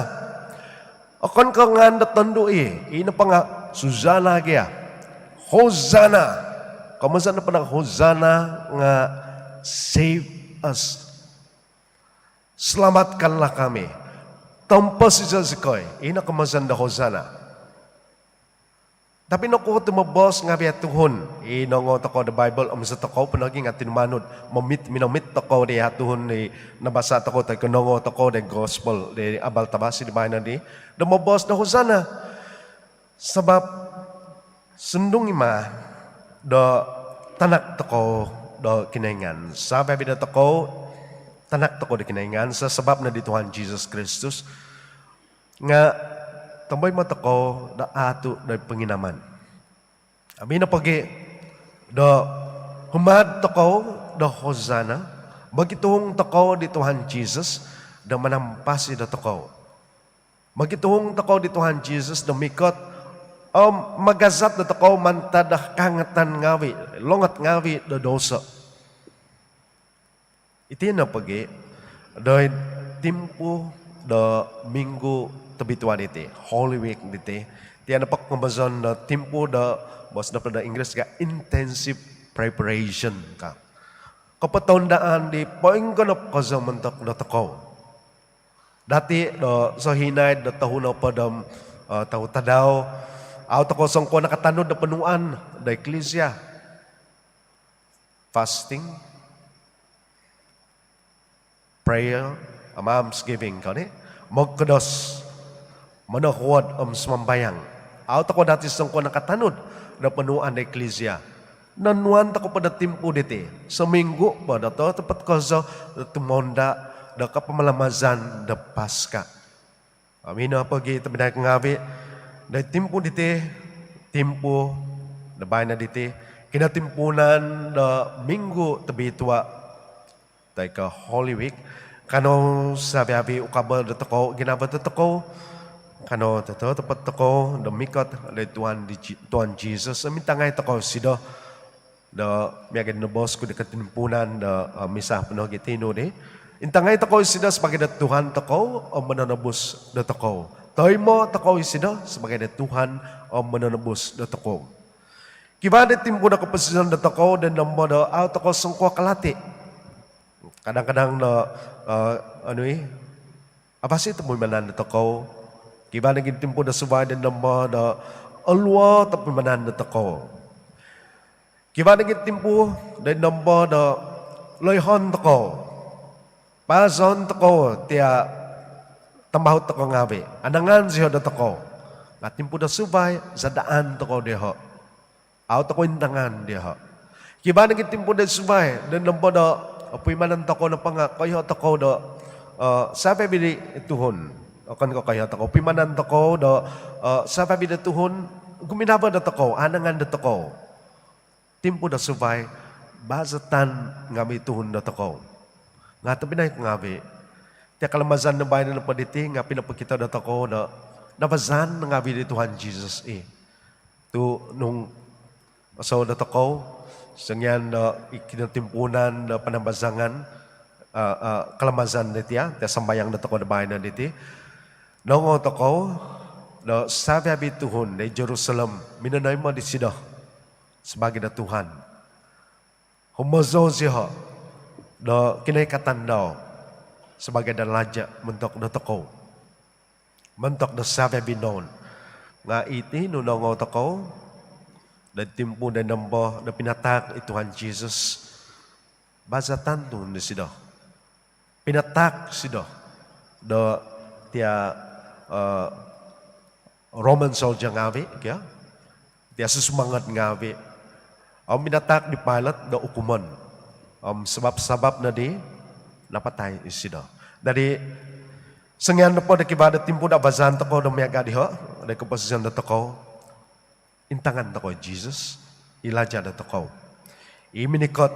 Okon ko ngaan do tondu i, i nopo nga Suzana gia. Hozana. Komozon nopo do Hozana nga save us. Selamatkanlah kami. Tomposizo zikoi. Ino komozon do Hozana. Tapi nokuo tu moboos ngavi o tuhun i nongou tokou do Baibol om zi tokou po nogi nga tinumanud, momit, minomit tokou di o tuhun di nabasa tokou toi ko nongou tokou di gospel di abal tavasi di baino di, do moboos do Hozana. Sabab sundung i ma do tanak tokou do Kinoingan. Savi-avi do tokou tanak tokou do Kinoingan, sabab no di Tuhan Jesus Kristus. Nga tomoimo tokou do aatu do ponginaman. Om ino pogi do humad tokou do Hozana, mogituhung tokou di Tuhan Jesus do manampasi do tokou. Mogituhung tokou di Tuhan Jesus do mikot om magazat do tokou mantad do kaangatan ngavi, longot ngavi do douso. Iti no pogi do id timpu do minggu tobitua diti, Holy Week diti, tia nopo komozon do timpu do, boos nopo do Inggeris ka intensive preparation ka. Kopotoundaan di poinggonop kozo montok do tokou. Dati do sohinaid do tohu nohopod om tohu tadau, au tokou songkuo nakatanud do ponuuan do eklisia. Fasting, prayer, om almsgiving, koni, mogkodos, monohuod om sumambayang. Au tokou dati songkuo nakatanud do ponuuan do eklisia. Nonuan tokou po do timpu diti, sominggu po do totopot kozo do tumounda do kapamalamazan do Paska. Om ino pogi tobpinai ngavi, do id timpu diti, timpu do baino diti, kinotimpuunan do minggu tobitua toi ko Holy Week, kanou savi-avi ukabo do tokou, ginavo do tokou, kanou totopot tokou do mikot do id Tuhan di, Tuhan Jesus, om intangai tokou isido do miaga di noboos ku di kotimpuunan do misa po nogi tinu di. Intangai tokou isido sabaagi do Tuhan tokou om mononobus do tokou. Toimo tokou isido sabaagi do Tuhan om mononobus do tokou. Kivaa di timpu do koposizon do tokou do nombo do au tokou songkuo kalati. Kadang-kadang do onu i, avasi topuimanan do tokou. Kivaa nogi timpu do suvai do nombo do oluo topuimanan do tokou. Kivaa nogi timpu do nombo do loihon tokou, paazon tokou tia tambahut tokou ngavi, anangan zioho do tokou. Nga timpu do suvai, zadaan tokou dioho. Au tokou intangan dioho. Kivaa nogi timpu do suvai do nombo do opuimanan tokou nopo nga koiho tokou do savi-avi di tuhun. Okon ko koiho tokou, opuimanan tokou do savi-avi do tuhun guminavo do tokou, anangan do tokou. Timpu do suvai, bazatan ngavi tuhun do tokou. Nga tobpinai ngavi, tia kalamazan do baino nopo diti nga pinopokito do tokou do navazan ngavi di Tuhan Jesus i. Tu nung osou do tokou songian do i kinotimpuunan do panambazangan, eh, eh, kalamazan diti, ah, tia sambayang dotokou do baino diti. Nongou tokou do savi-avi tuhun di Jerusalem minonoimo disido sabaagi do Tuhan. Humozou zioho do kinoikatan dau sabaagi do laja montok dotokou, montok do savi-avi noun. Nga iti nu nongou tokou do timpu do nombo do pinataak i Tuhan Jesus, baza tantun disido. Pinataak disido do tia, eh, Roman soldier ngaavi, kio, tia susumangod ngaavi. Om pinataak di Pilate do ukumon. Om sabap-sabap nodi napatai isido. Dadi, songian nopo do kivaa do timpu do abazaan tokou do miaga diho, do koposizon dotokou, intangan tokou Jesus, i laja dotokou, i minikot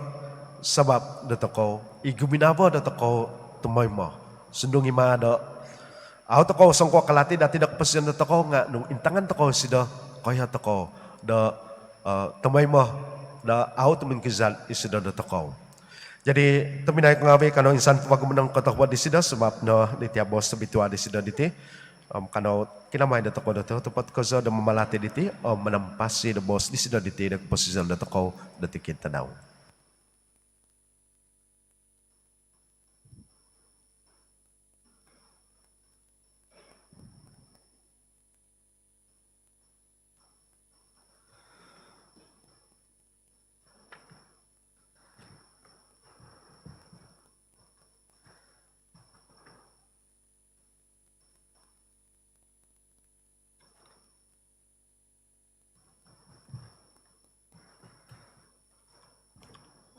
sabap dotokou, i guminavo dotokou tumoimo. Sundung i maa do au tokou songkuo kalati dati do koposizon dotokou, nga nung intangan tokou isido, koiho tokou do, eh, tumoimo do au tumingkizad isido dotokou. Jadi, tobpinai ku ngaavi, kanou insan po vagu monongkotohuod disido sabap no di tia boos tobitua disido diti. Om kanou kinamai dotokou do totopot kozo do mamalati diti om manampasi do boos disido diti do koposizon dotokou do tikid tadau.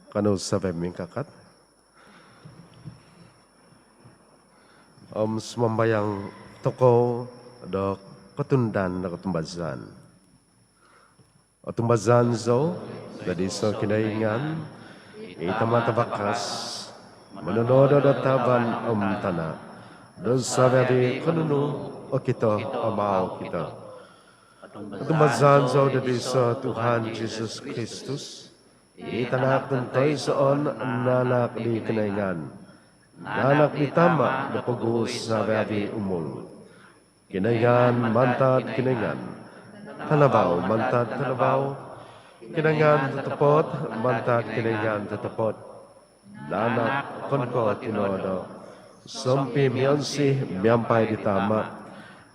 Kanou savi-avi mingkakat. Om sumambayang tokou do kotundan do kotumbazaan. Otumbazaan zou do diiso Kinoingan, i Tama Tavakas, mononodo do tavan om tana, do savi-avi konunu okito om au okito. Otumbazaan zou do diiso Tuhan Jesus Kristus, i Tanak tontoisoon nanak di Kinoingan, nanak di Tama do poguhu savi-avi umul. Kinoingan mantad Kinoingan, tanavau mantad tanavau, Kinoingan totopot mantad Kinoingan totopot. Nanak okon ko' tinodo, sompimionsi miampai di Tama.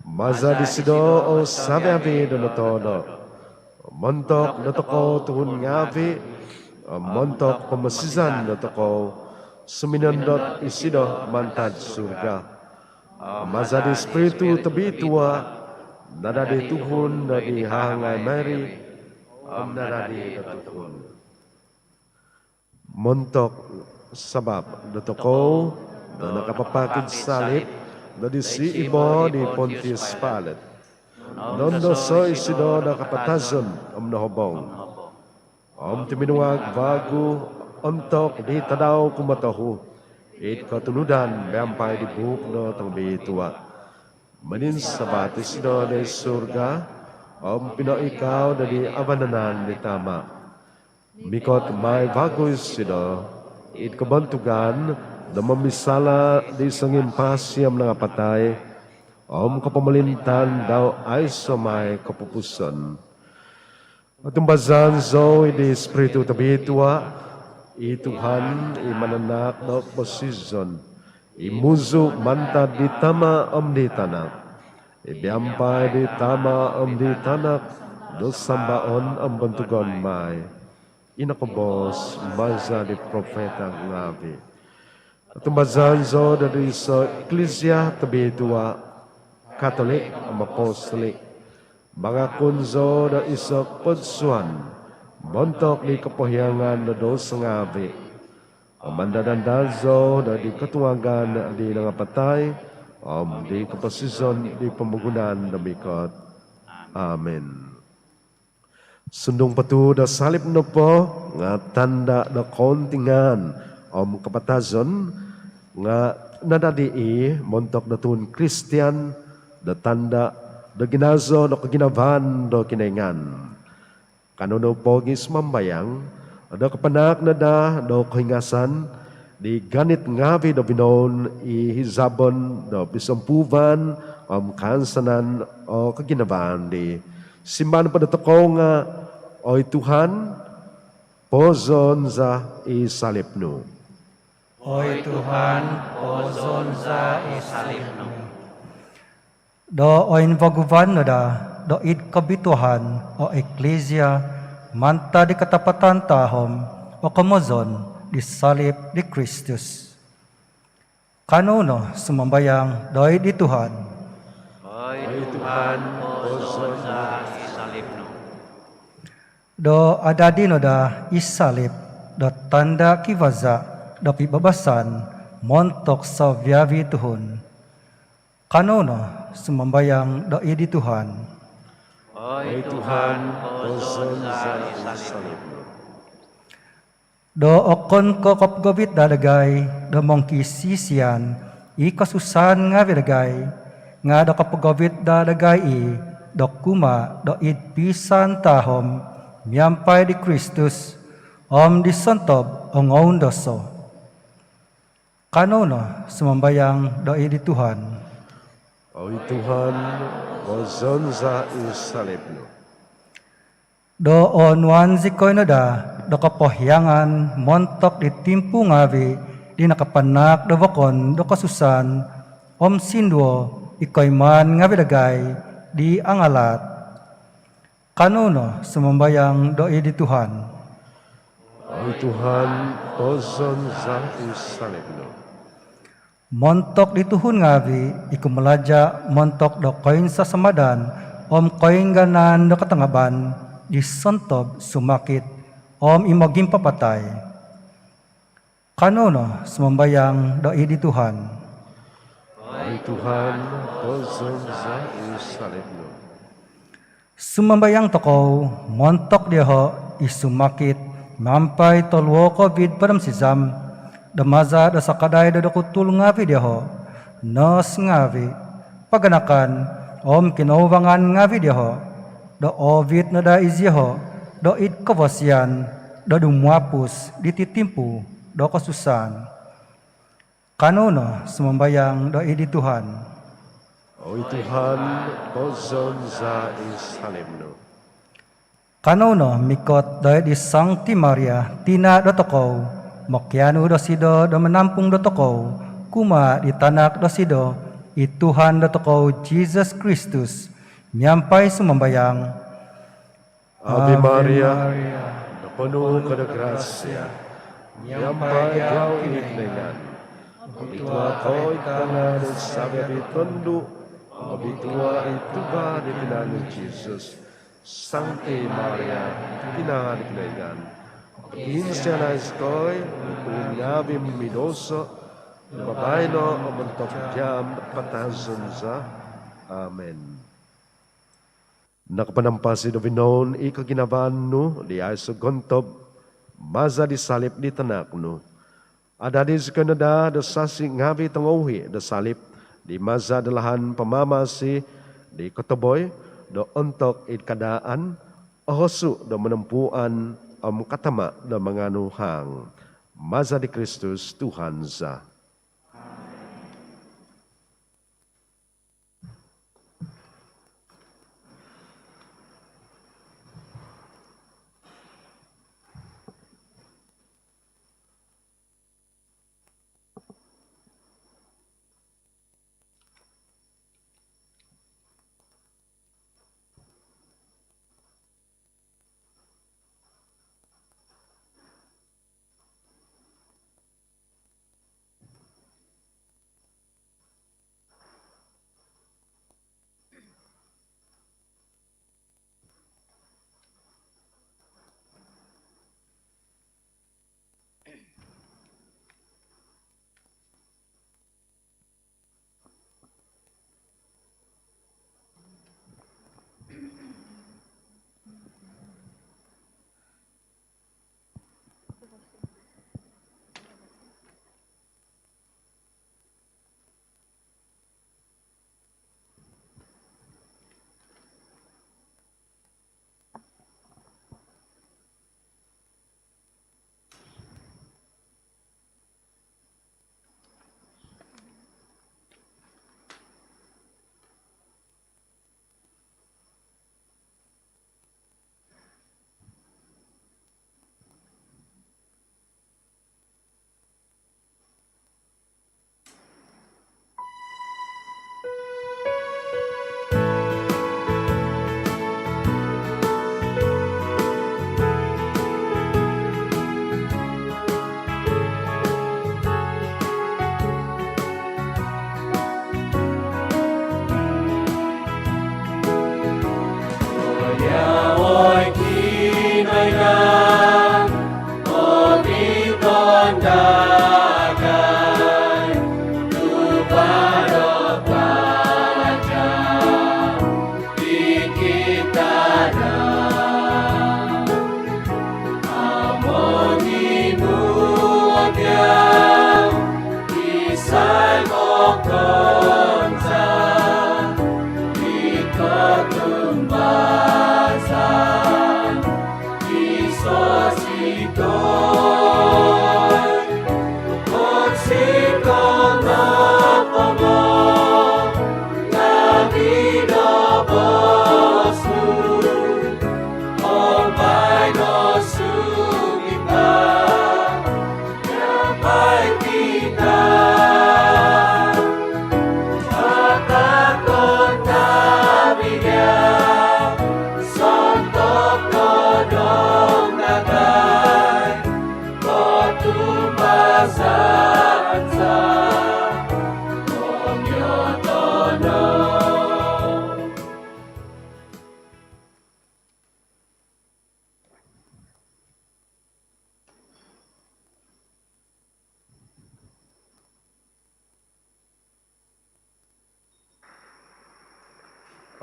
Maza disido o savi-avi do notodo. Montok dotokou tuhun ngaavi, montok pomosizan dotokou, suminondot isido mantad surga. Maza di Spiritu Tobitua, nadadi tuhun do di Hahangai Mary, om nadadi do tuhun. Montok sabap dotokou do nakapapak id salib do di siibo di Pontius Pilate. Nondoso isido do kapatazon om nohobong. Om tuminuag vagu ontok di tadau kumotohu, id kotunudan miampai di buuk do tongobitua. Mininsavat isido do id surga, om pinoikau do di vanan di Tama. Mikot mai vagu isido id kobontugan do momisala di songimpasi om nangapatai, om kopomolintaan dau aiso mai kopupusan. Otumbazaan zou i di Spiritu Tobitua, i Tuhan, i mananahak do koposizon, i muzu mantad di Tama om di Tanak, i miampai di Tama om di Tanak do sambaon om bontugon mai, i nokoboos maza di profeta ngaavi. Otumbazaan zou do diiso Iklisia tobitua, Katolik om Apostolik. Mangakun zou do iso kopodsuan montok di kopohiangan do douso ngaavi. Om andad-andad zou do di kotungagan di nangapatai, om di koposizon di pomogunan do mikot. Amin. Sundung po tu do salib nopo nga tanda do kountingan om kapatazon, nga nadadi i montok do tuhun Kristian do tanda do ginazo do koginavaan do Kinoingan. Kanou nopogi sumambayang do kapanaak no daa do kohingasan di ganit ngaavi' do vinoun i hizabon do pisompuuvan om kaansanan o koginavaan di. Simbar nopo dotokou nga', "Oi Tuhan, pozoon za i salib nu." Oi Tuhan, pozoon za i salib nu. Do oinvaguvan no daa do id kobituahan o Eklisia mantad di katapatan tahom o komozon di salib di Kristus. Kanou no sumambayang doid di Tuhan. Oi Tuhan, pozoon za i salib nu. Do adadi no daa i salib do tanda' kivaza' do pibabasan montok savi-avi' tuhun. Kanou no sumambayang doid di Tuhan. Oi Tuhan, pozoon za i salib nu. Do okon ko' kopogovit daa dagai do mongkisisian i kosusaan ngaavi' dagai, nga' do kopogovit daa dagai i' do kumaa do id piisaan tahom miampai di Kristus om di sontob o ngoundoso. Kanou no sumambayang doid di Tuhan. Oi Tuhan, pozoon za i salib nu. Do oonuan zikoi no daa do kopohiangan montok di timpu ngaavi' di nakapanaak do vokon do kosusaan om sinduvo i koimaan ngaavi' dagai di angalaat. Kanou no sumambayang doid di Tuhan. Oi Tuhan, pozoon za i salib nu. Montok di tuhun ngaavi' i kumalaja' montok do koinsasamadan om koingganaan do katangaban di sontob sumakit om i mogimpapatai. Kanou no sumambayang doid di Tuhan. Oi Tuhan, pozoon za i salib nu. Sumambayang tokou montok diozo i sumakit miampai toluo Covid hopod om sizam, do maza' do sakadai do dokutul ngaavi' diozo, nos ngaavi', paganakan om kinouvangan ngaavi' diozo, do oovit no daa iziozo doid kovosian do dumuapus diti timpu do kosusaan. Kanou no sumambayang doid di Tuhan. Oi Tuhan, pozoon za i salib nu. Kanou no mikot doid di Sangti Maria, tina' dotokou, mokianu dosido do manampung dotokou kumaa di tanak dosido, i Tuhan dotokou Jisus Kristus, miampai sumambayang. Ave Maria, noponu' ko do grasia, miampai diau i Kinoingan. Obitua' ko id tanga' do savi-avi' tondu', obitua' i tuva' di tinan nu Jisus. Sangti Maria, tina' di Kinoingan, pokiinsianai zikoi tuhun ngaavi' mimidosa, do baino om ontok jaam do kapatazon za. Amin. Nakapanampasi do vinoun i koginavaan nu di aiso' gontob, maza' di salib di tanak nu. Adadi zikoi no daa do sasi' ngaavi' tongouhi' do salib, di maza' do lahan pamamasi di kotoboi, do ontok id kadaan ohosu' do monompuan om katama' do manganu haang. Maza' di Kristus Tuhan za.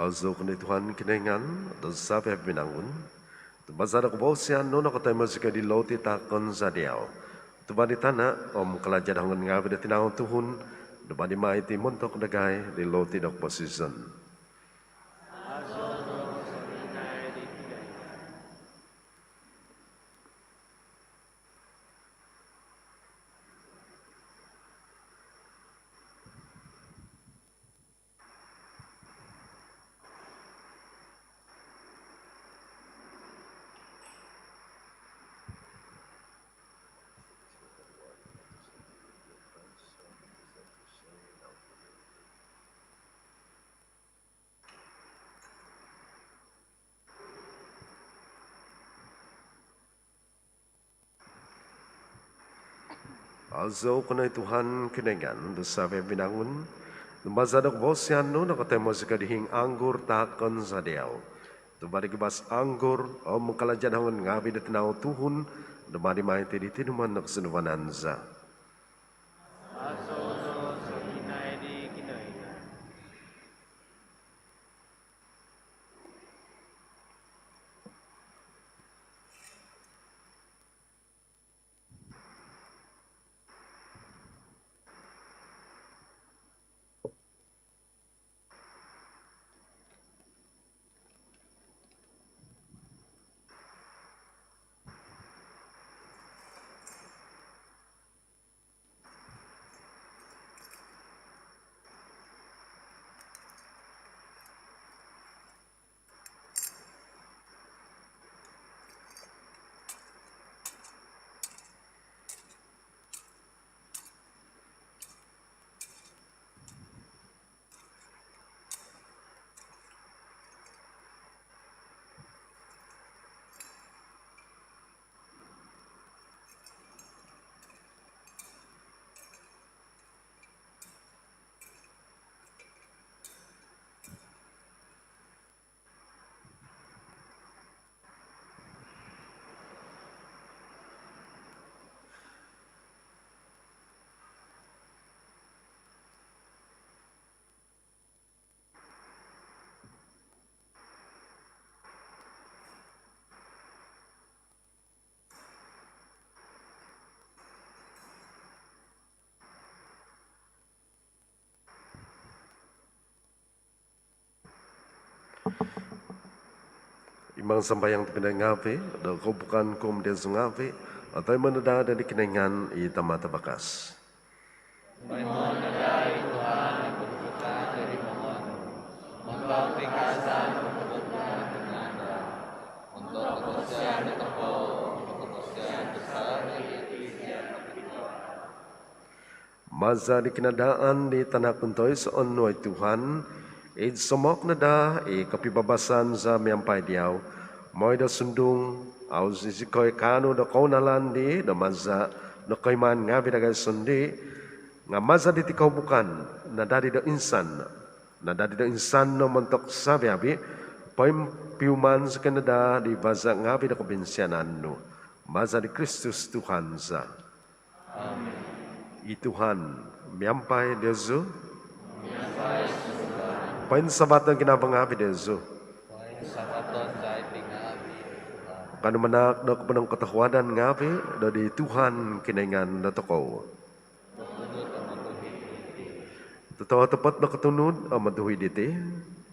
Aazou ko no Tuhan Kinoingan do savi-avi vinangun. Tu maza do kavasaan nu nokotoimo zikoi di loti taakon za diau, tuva' di tana' om kalaja' do hongon ngaavi' do tinau tuhun, dumadi mai iti montok dagai di loti do koposizon. Aazou ko no Tuhan Kinoingan do savi-avi vinangun. Tu maza do kavasaan nu nokotoimo zikoi di hiing anggur taakon za diau, tuva' di gibas anggur om kalaja' do hongon ngaavi' do tinau tuhun, dumadi mai iti di tinumon do kosunduvanan za. Imang sambayang tobpinai ngaavi', do kohubukan ku om diozu ngaavi' otoimo no daa di Kinoingan i Tama Tavakas. Toimoon no daa i Tuhan i kohubukan di hongon nu, montok pikaasan om kotumbazaan do ngaan dau, montok kavasian dotokou om kavasian do savi-avi Eklisia tobitua. Maza di kinadaan di Tanak nu toiso-iso nu oi Tuhan, id somok no daa i kopibabasan za miampai diau, moi do sundung au zikoi kaanu do kounalan dii do maza do koimaan ngaavi' dagai sondii, nga' maza diti kohubukan nadadi do insan, nadadi do insan no montok savi-avi, poimpiuman zikoi no daa di vaza ngaavi' do kobinsianan nu. Maza di Kristus Tuhan za. Amin. I Tuhan miampai diozu. Miampai sunduvan nu. Poinsavaton ginavo ngaavi' diozu. Poinsavaton dati ngaavi' Tuhan. Kanou manaak do koponongkotohuadan ngaavi' do di Tuhan Kinoingan dotokou. Kotunud om otuhid iti. Totopot do kotunud om otuhid iti,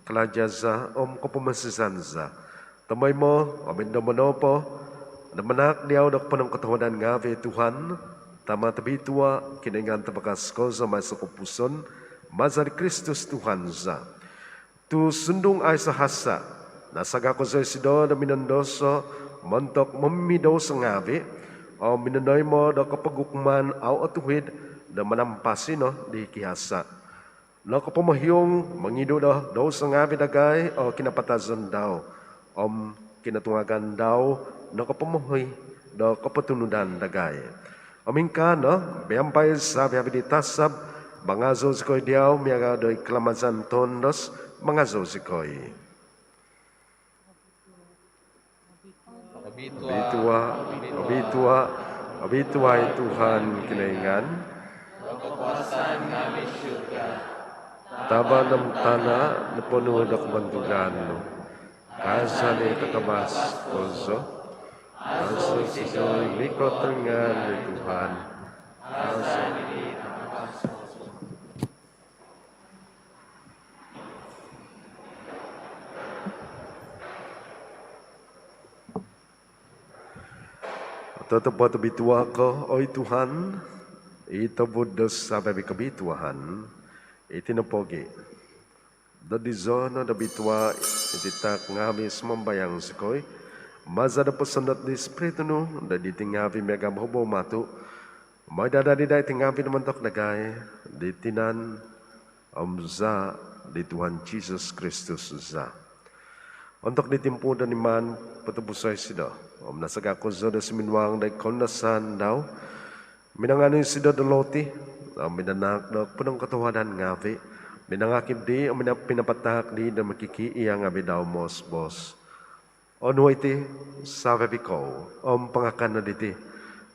kalaja' za om kopomosizan za, tomoimo om id nombo nopo do manaak diau do ponongkotohuadan ngaavi', Tuhan, Tama' tobitua', Kinoingan tavakas kozo om aiso' kopupuson, maza' di Kristus Tuhan za. Tu' sundung aiso' hasa', nasaga' kozo isido do minondoso montok momimidouso ngaavi', om minonoimo' do kopogukuman au' otuhid do manampasi no di kihasa'. Nokopomohiung mongidu' do douso ngaavi' dagai o kinapatazon dau, om kinotungagan dau nokopomohi do kopotunudan dagai. Om ingkaa no, miampai savi-avi' di tasab, mangazou zikoi diau miaga' do id kalamazan toondos, mangazou zikoi. Obitua', obitua', obitua' i Tuhan Kinoingan. Tava' om tana' noponu' do kobontugan nu. Kaazan i takavas kozo. Aazou isido i mikot do ngaan di Tuhan. Kaazan i takavas kozo. Totopot obitua' ko, oi Tuhan, i tobud do savi-avi' kobituaan. Iti nopogi', dodizo no do bitua' iti taak ngaavi', sumambayang zikoi, maza' do posondot di Spiritu nu do diti ngaavi' miaga' bohobou matu', moi do adadi daa iti ngaavi' do montok dagai di tinan om zaa' di Tuhan Jisus Kristus za. Ontok di timpu do niman potobuso' isido om nasaga' kozo do suminuang do id koundasaan dau, minanganu isido do loti om minanaak do ponongkotohuadan ngaavi', minangakib di om mina- pinapataak di do mokikiia' ngaavi' dau moos-boos: Onuo' iti savi-avi' kou om pangakan no diti,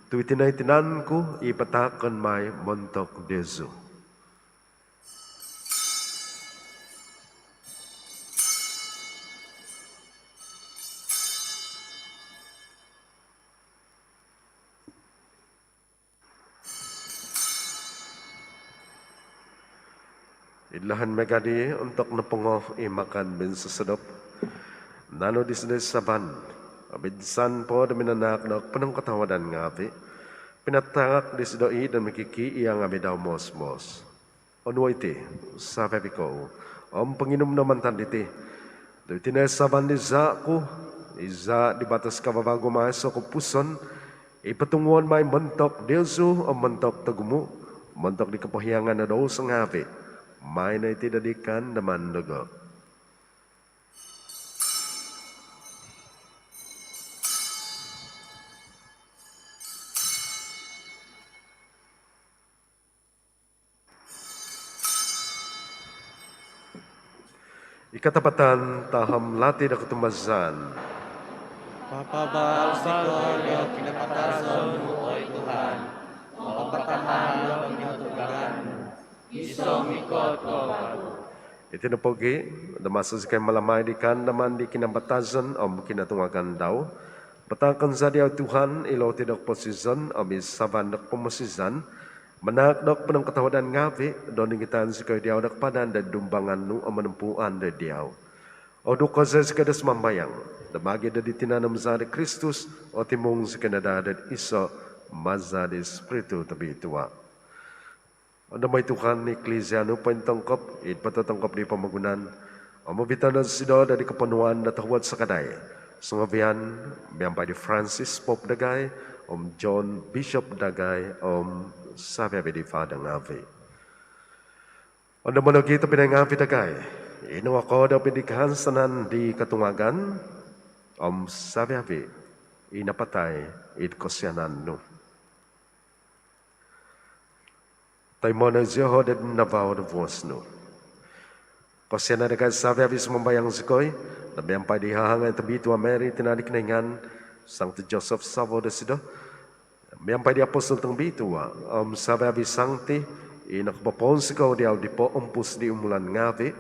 tu' iti no i tinan ku i pataakon mai montok diozu. Id lahan miaga' di, ontok nopongo i makan minsosodop, nanu disido i saban om insan po do minanaak do ponongkotohuadan ngaavi', pinataak disido i' do mokikiia' ngaavi' dau moos-boos: Onuo' iti savi-avi' kou om ponginum no mantad diti, tu' iti no i saban di zaa' ku, i zaa' di batos kavavagu om aiso' kopupuson, i potunguon mai montok diozu om montok togumu', montok di kopohiangan do douso ngaavi'. Maai no iti do id kaandaman dogo. I katapatan taham lati do kotumbazaan. Papabaal zikoi do kinapatazon nu, oi Tuhan, om papatahan do kinotungagan nu, iso' mikot ko vagu. Iti nopogi', do maso zikoi mamalamai di kaandaman di kinapatazon om kinotungagan dau, pataakon za diau, Tuhan, i loti do koposizon om i saban do kopomosizan, manaak do ponongkotohuadan ngaavi', do ningitan zikoi diau do kapadan do id dumbangan nu om monompuan do id diau. Oduko' zikoi do sumambayang, do maagi' do di tinan om zaa' di Kristus, otimung zikoi no daa do iso' maza' di Spiritu Tobitua'. Ondomo' oi Tuhan i Iklisia nu pointongkop id pototongkop di pomogunan, om ovito' no disido do id koponuan do tohuod sakadai, songovian miampai di Francis Pope dagai, om John Bishop dagai, om savi-avi' di Father ngaavi'. Ondomo' nogi' tobpinai ngaavi' dagai i nongokoodop id kahansanan di kotungagan, om savi-avi' i napatai id kosianan nu. Toimo' no zioho' do id navau do vuos nu. Kosianai dagai savi-avi', sumambayang zikoi, do miampai di hahangai tobitua' Mary, tina' di Kinoingan, Sangti Joseph savo disido, miampai di apostol tongobitua' om savi-avi' sangti i nokopopounsikou diau di poompus di umulan ngaavi',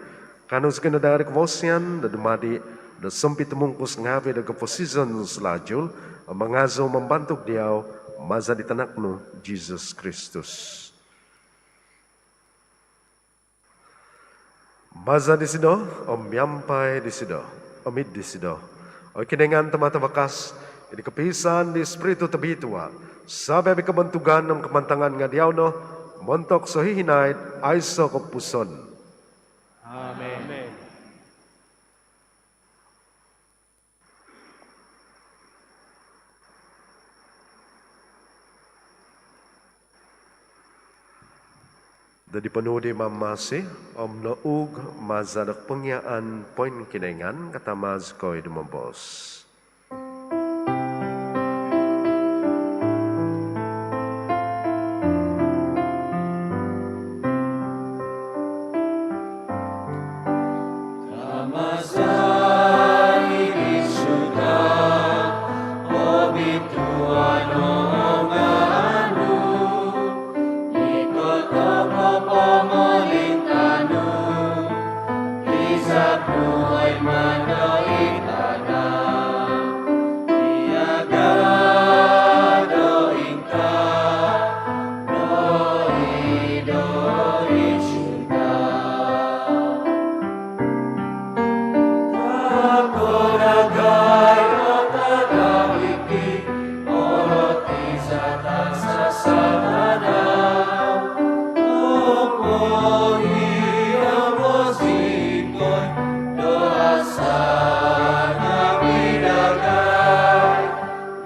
kaanu zikoi no daa di kavasian do dumadi' do sompitumungkus ngaavi' do koposizon salajul, om mangazou mambantug diau maza' di tanak nu Jisus Kristus. Maza' disido, om miampai disido, om id disido, oi Kinoingan Tama' tavakas, Id kopiisaan di Spiritu Tobitua, sabi-abi' kobontugan om kapantangan nga' diau no, montok sohihinaid aiso' kopupuson. Amen. Do di ponuu' di Mamamasi om noug maza' do kopongiaan poinkinoingan, katama zikoi do moboos. Tama za id suruga, obitua no o ngaan nu, ikot o pomolintaan nu, izab nu oi mantad id tana' miaga do ingkaa nogi do id suruga. Taako dagai o tadau diti, o roti za tansasat tadau, om pohiongo' zikoi do hasa ngaavi' dagai,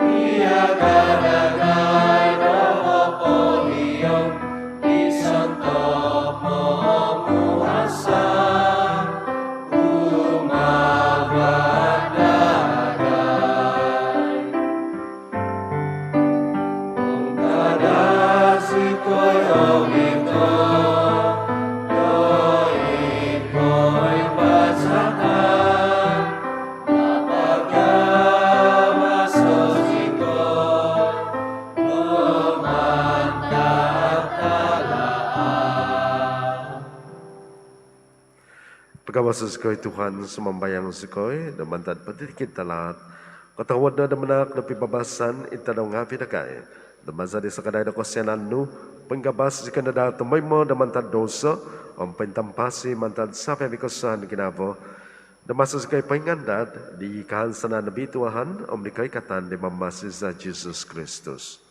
miaga dagai do popohiong di sontob momuhasa kumaa dagai. Om kada zikoi ovito' doid koimbazatan, nga' pagabaso zikoi do mantad tahaat. Pagabaso zikoi Tuhan, sumambayang zikoi, do mantad potitikid tahaat. Kotohuod no do manaak do pibabasan id tadau ngaavi' dagai, do maza' di sakadai do kosianan nu, poingabas zikoi no daa tumoimo do mantad douso om pointampasi mantad savi-avi' kosusaan ginavo, do maso zikoi poingandad di kahansanan obituanan om di koikatan di Mamamasi za Jesus Kristus.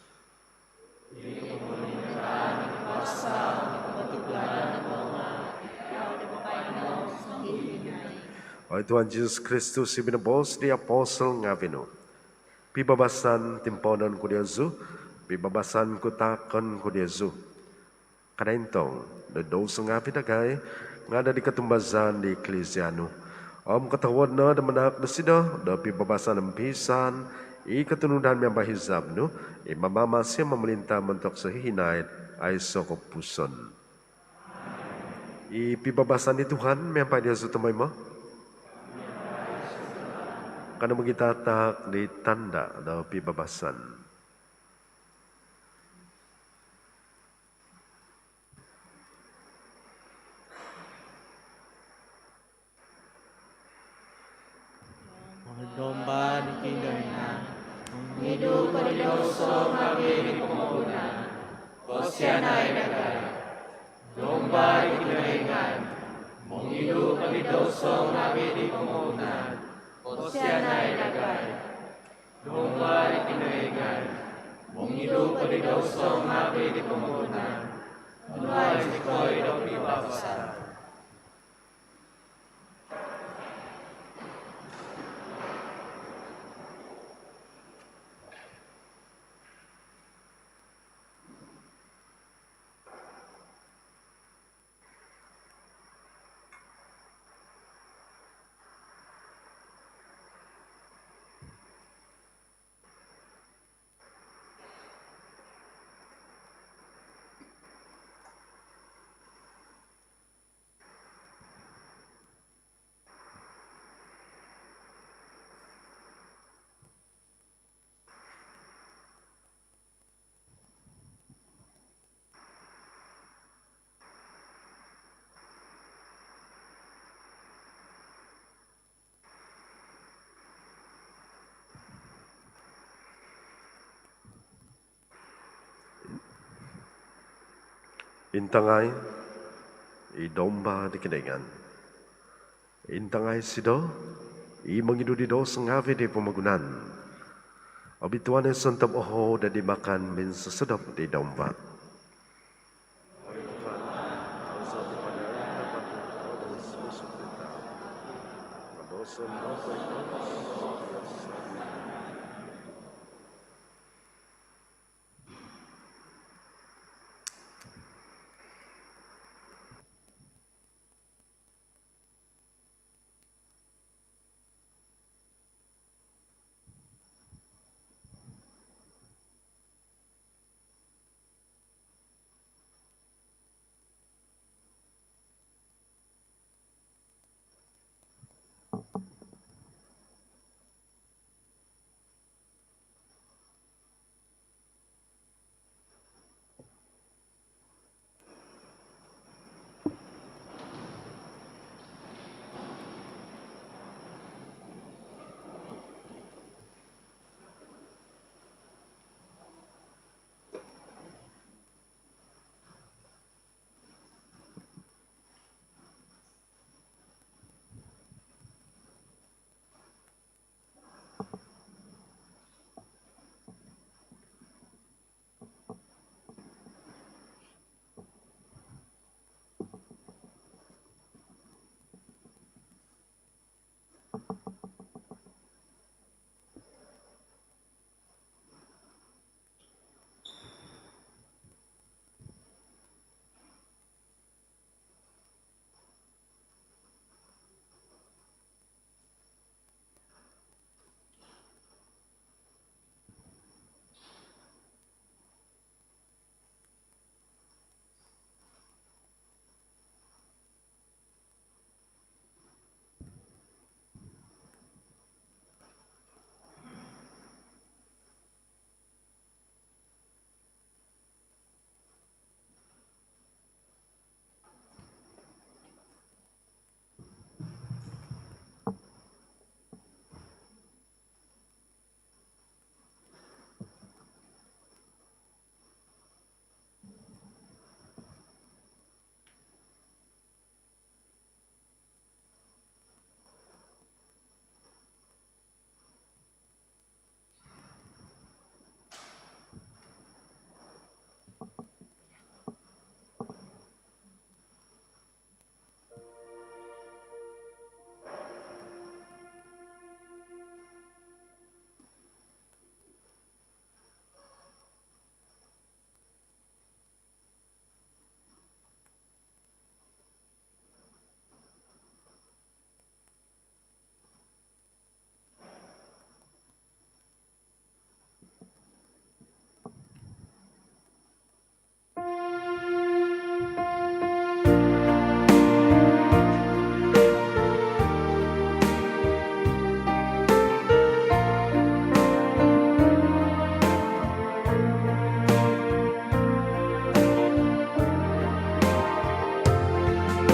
Oi Tuhan Jesus Kristus, i minoboos di apostol ngaavi' nu, pibabasan timpoonon ku diozu, pibabasan ku taakon ku diozu. Kada intong do douso ngaavi' dagai, nga' do di kotumbazaan di Eklisia nu. Om kotohuod no do manaak dosido do pibabasan om piisaan i kotunudan miampai hizab nu, i mamamasi om momolinta montok sohihinaid aiso' kopupuson. I pibabasan di Tuhan miampai diozu tumoimo. Kanou mogitataak di tanda' do pibabasan. O Domba di Kinoingan, mongidu ko di douso ngaavi' di pomogunan, kosianai dagai. Domba di Kinoingan, mongidu ko di douso ngaavi' di pomogunan, kosianai dagai. Domba di Kinoingan, mongidu ko di douso ngaavi' di pomogunan, onuai zikoi do pibabasan. Intangai i Domba di Kinoingan. Intangai isido i mongidu di douso ngaavi' di pomogunan. Obitua no i sontob ohou do id makan minsosodop di Domba.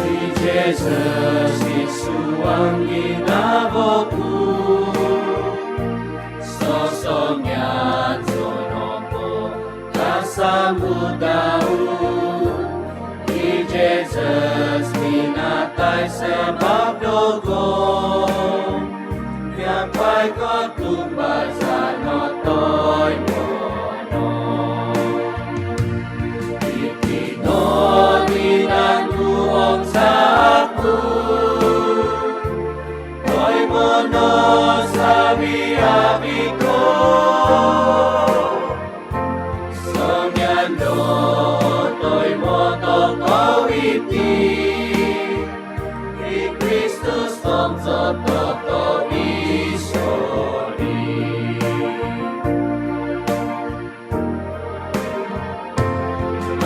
I Jesus i suang ginavo ku, sosongian zou nopo kasambut dau. I Jesus pinatai sabab dogo, miampai kotumbazaan no toimoo no. Iti no tinan ku om zaa ku, toimoo no savi-avi ko. Songian do toimoo tokou iti, i Kristus tomso tokou iso di.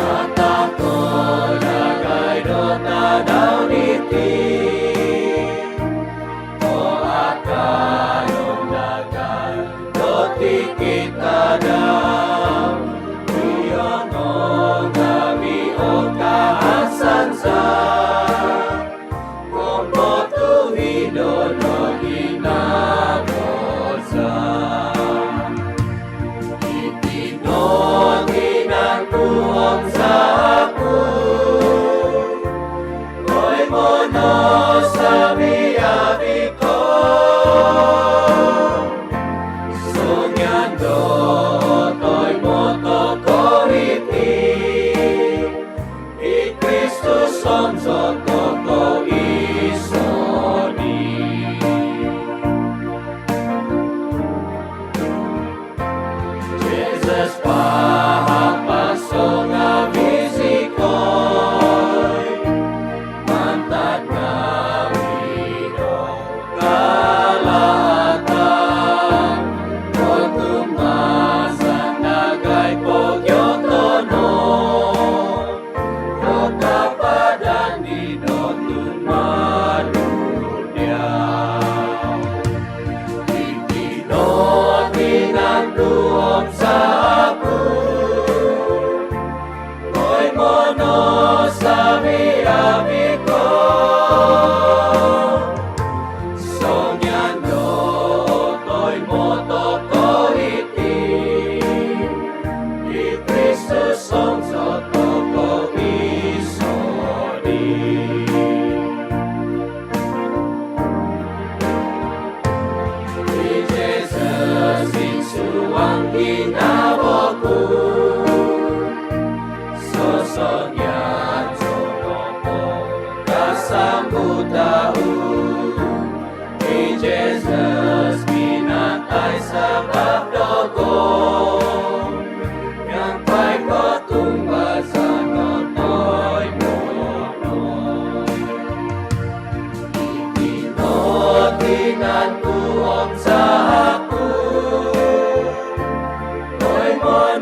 Atako dagai do tadau diti, o akan om dagai do tikid tadau, ionong ngaavi o kahasaan za, om potuhi do nogi nakoza. Iti no tinan ku om zaa ku, toimoo no savi-avi ko. Songian do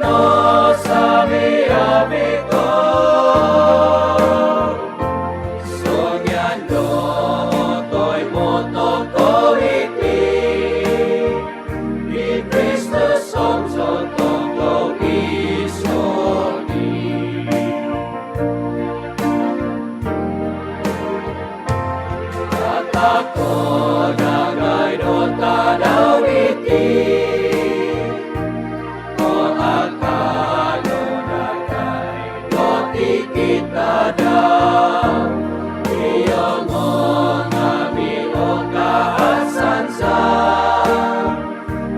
no sabi-abi ko, songian do toi moto ko iti, i Kristus om sotokou iso di. Atako dagai do tadau iti, oh, akano dagai do tikid tadau, iyongo ngaavi o kaasan za,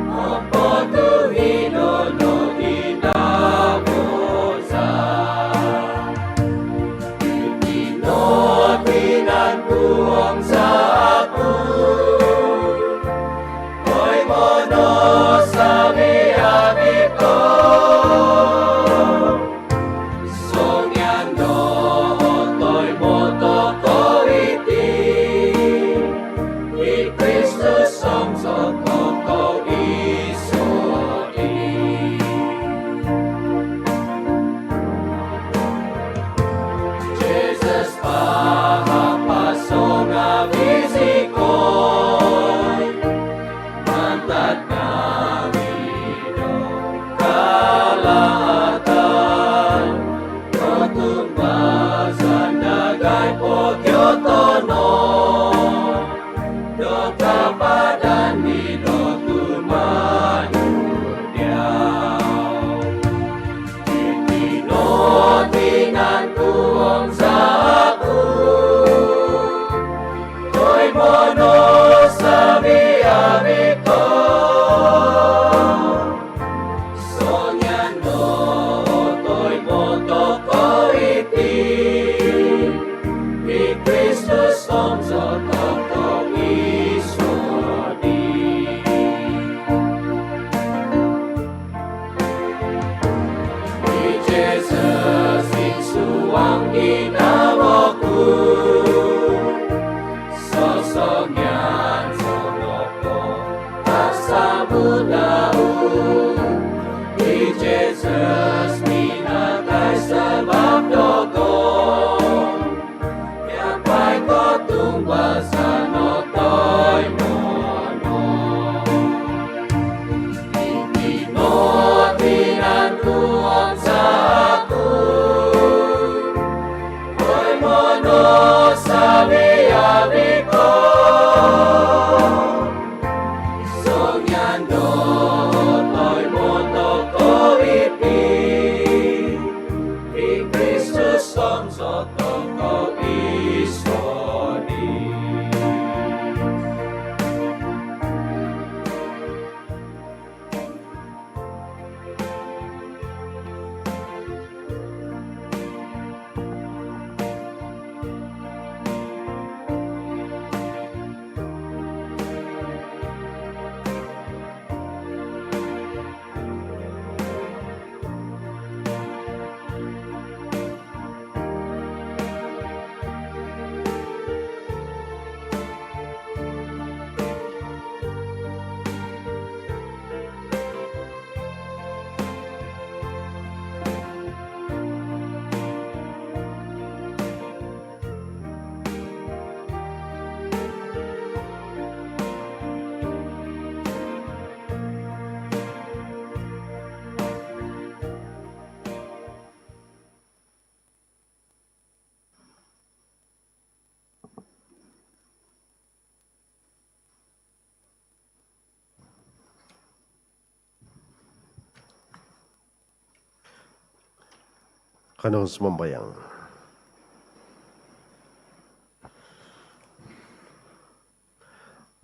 om potuhi no do id hamu za. Iti no tinan ku om zaa ku, toimoo no sabi-abi ko, songian do toi moto ko iti, i Kristus om sotokou iso di. Jesus pahapas o ngaavi zikoi, mantad ngaavi do kalaatan, do tumbazan dagai pogiotonon, do kapadan di do tumanud diau. Iti no tinan ku om zaa ku, toimoo no sabi-abi ko, songian do toi moto ko iti, i Kristus om sotokou iso di. I Jesus id suang ginawo ku, sosongian songopo tasamu dau. I Jesus minatai sabab dogo, miampai kotumbazaan no toimoo no. Iti no tinan ku om zaa ku, toimoo no sabi-abi ko, songian do toi moto ko iti, i Kristus om sotokou iso di. Kanou sumambayang.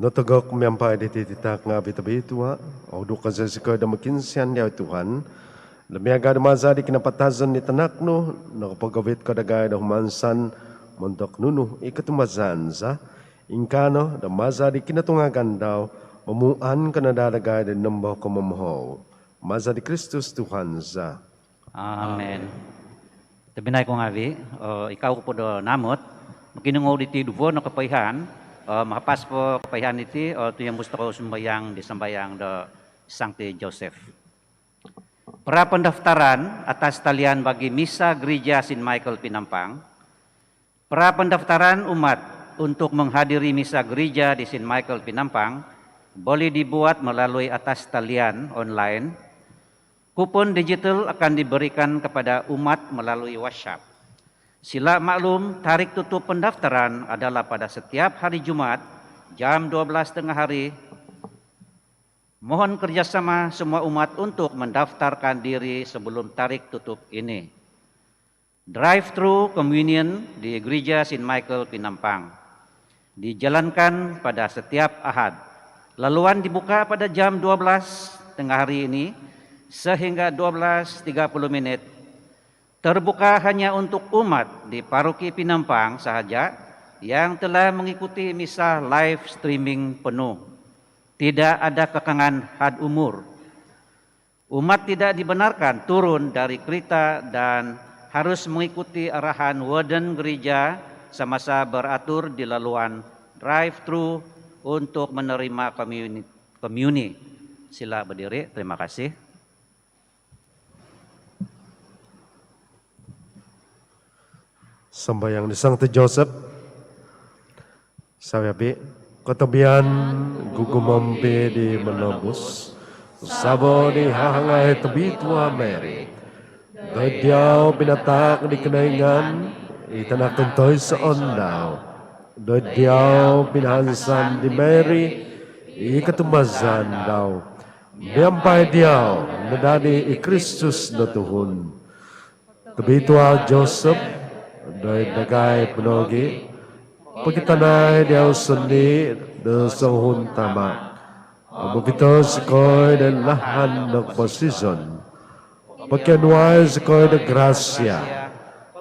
Notogok miampai diti titahak ngaavi' tobitua, ouduk kozo zikoi do mokiinsian diau oi Tuhan, do miaga' do maza' di kinapatazon di Tanak nu nokopogovit ko dagai do humansan montok nunu i kotumbazaan za, ingkaa no do maza' di kinotungagan dau momuan ko no daa dagai do nombo ko momohou. Maza' di Kristus Tuhan za. Amen. Tobpinai ku ngaavi', ikau ku po do naamot mokinongou diti duvo no kopoihaan, mahapas po kopoihaan diti, tuyombus tokou sumambayang di sambayang do Sangti Joseph. Pra pendaftaran atas talian bagi Misa Gereja Saint Michael Penampang. Pra pendaftaran umat untuk menghadiri Misa Gereja di Saint Michael Penampang boleh dibuat melalui atas talian online. Kupon digital akan diberikan kepada umat melalui WhatsApp. Sila maklum, tarikh tutup pendaftaran adalah pada setiap hari Jumat, jam dua belas tengah hari. Mohon kerjasama semua umat untuk mendaftarkan diri sebelum tarikh tutup ini. Drive-thru communion di Gereja Saint Michael Penampang dijalankan pada setiap Ahad. Laluan dibuka pada jam dua belas tengah hari ini sehingga dua belas tiga puluh minit. Terbuka hanya untuk umat di Paroki Penampang sahaja yang telah mengikuti Misa live streaming penuh. Tidak ada kekangan had umur. Umat tidak dibenarkan turun dari kereta dan harus mengikuti arahan warden gereja semasa beratur di laluan drive-thru untuk menerima komuni. Komuni. Sila berdiri. Terima kasih. Sambayang di Sangti Joseph. Sawi-awi, kotobian gugumompi di Menebus, sabo di Hahangai Tobitua Mary. Doid diau pinataak di Kinoingan i Tanak toiso-iso dau. Doid diau pinahansan di Mary i kotumbazaan dau. Miampai diau nadadi i Kristus do tuhun. Tobitua Joseph, doid dagai po nogi pokitanai diau sondii do songuhun tama om okito zikoi do lahan do koposizon. Pokionuai zikoi do grasia,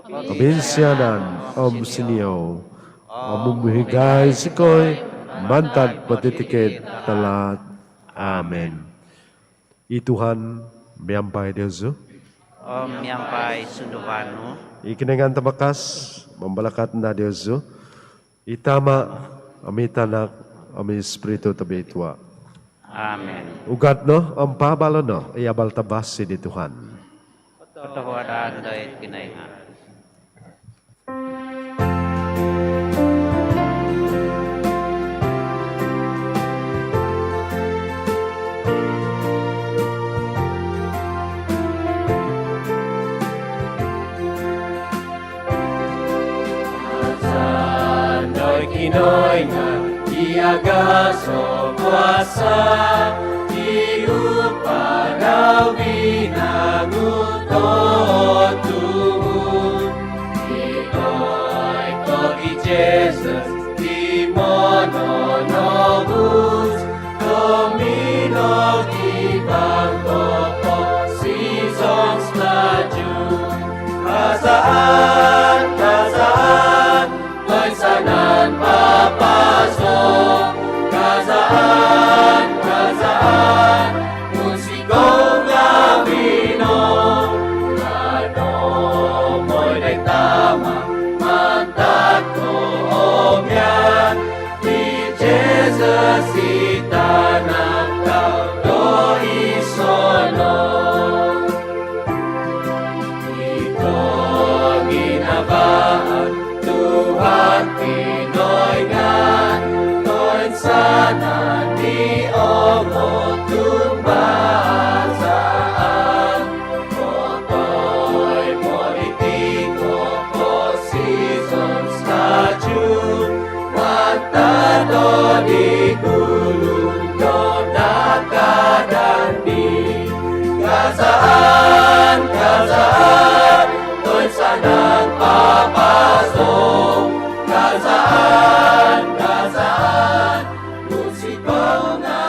kobinsianan om sinizou, om umohigai zikoi mantad potitikid talaat. Amin. I Tuhan miampai diozu. Om miampai sunduvan nu. I Kinoingan Tavakas mambalakat no diozu, i Tama, om i Tanak, om i Spiritu Tobitua. Amin. Ugad no om paabalo no i abal tavasi di Tuhan. Kotohuadan doid Kinoingan. Kinoingan i agazo kuasa, i upa dau binangun do tuhun. Ikoi ko i Jesus i mononobus, do minogibang do koposizon salajul. Kerajaan, kerajaan, toinsanan papazo. Kerajaan, kerajaan, musiko ngabino. Kano moi dai Tama mantad ko omian di Jesus i Tanak dau do isono. Ito ginavaan Tuhan Kinoingan, toinsanan di ongo tumbazaan. Otoi po diti koposizon salajul, mantad do di gulu do nakadandi. Kerajaan, kerajaan, toinsanan papazo. Kerajaan, kerajaan, musiko nga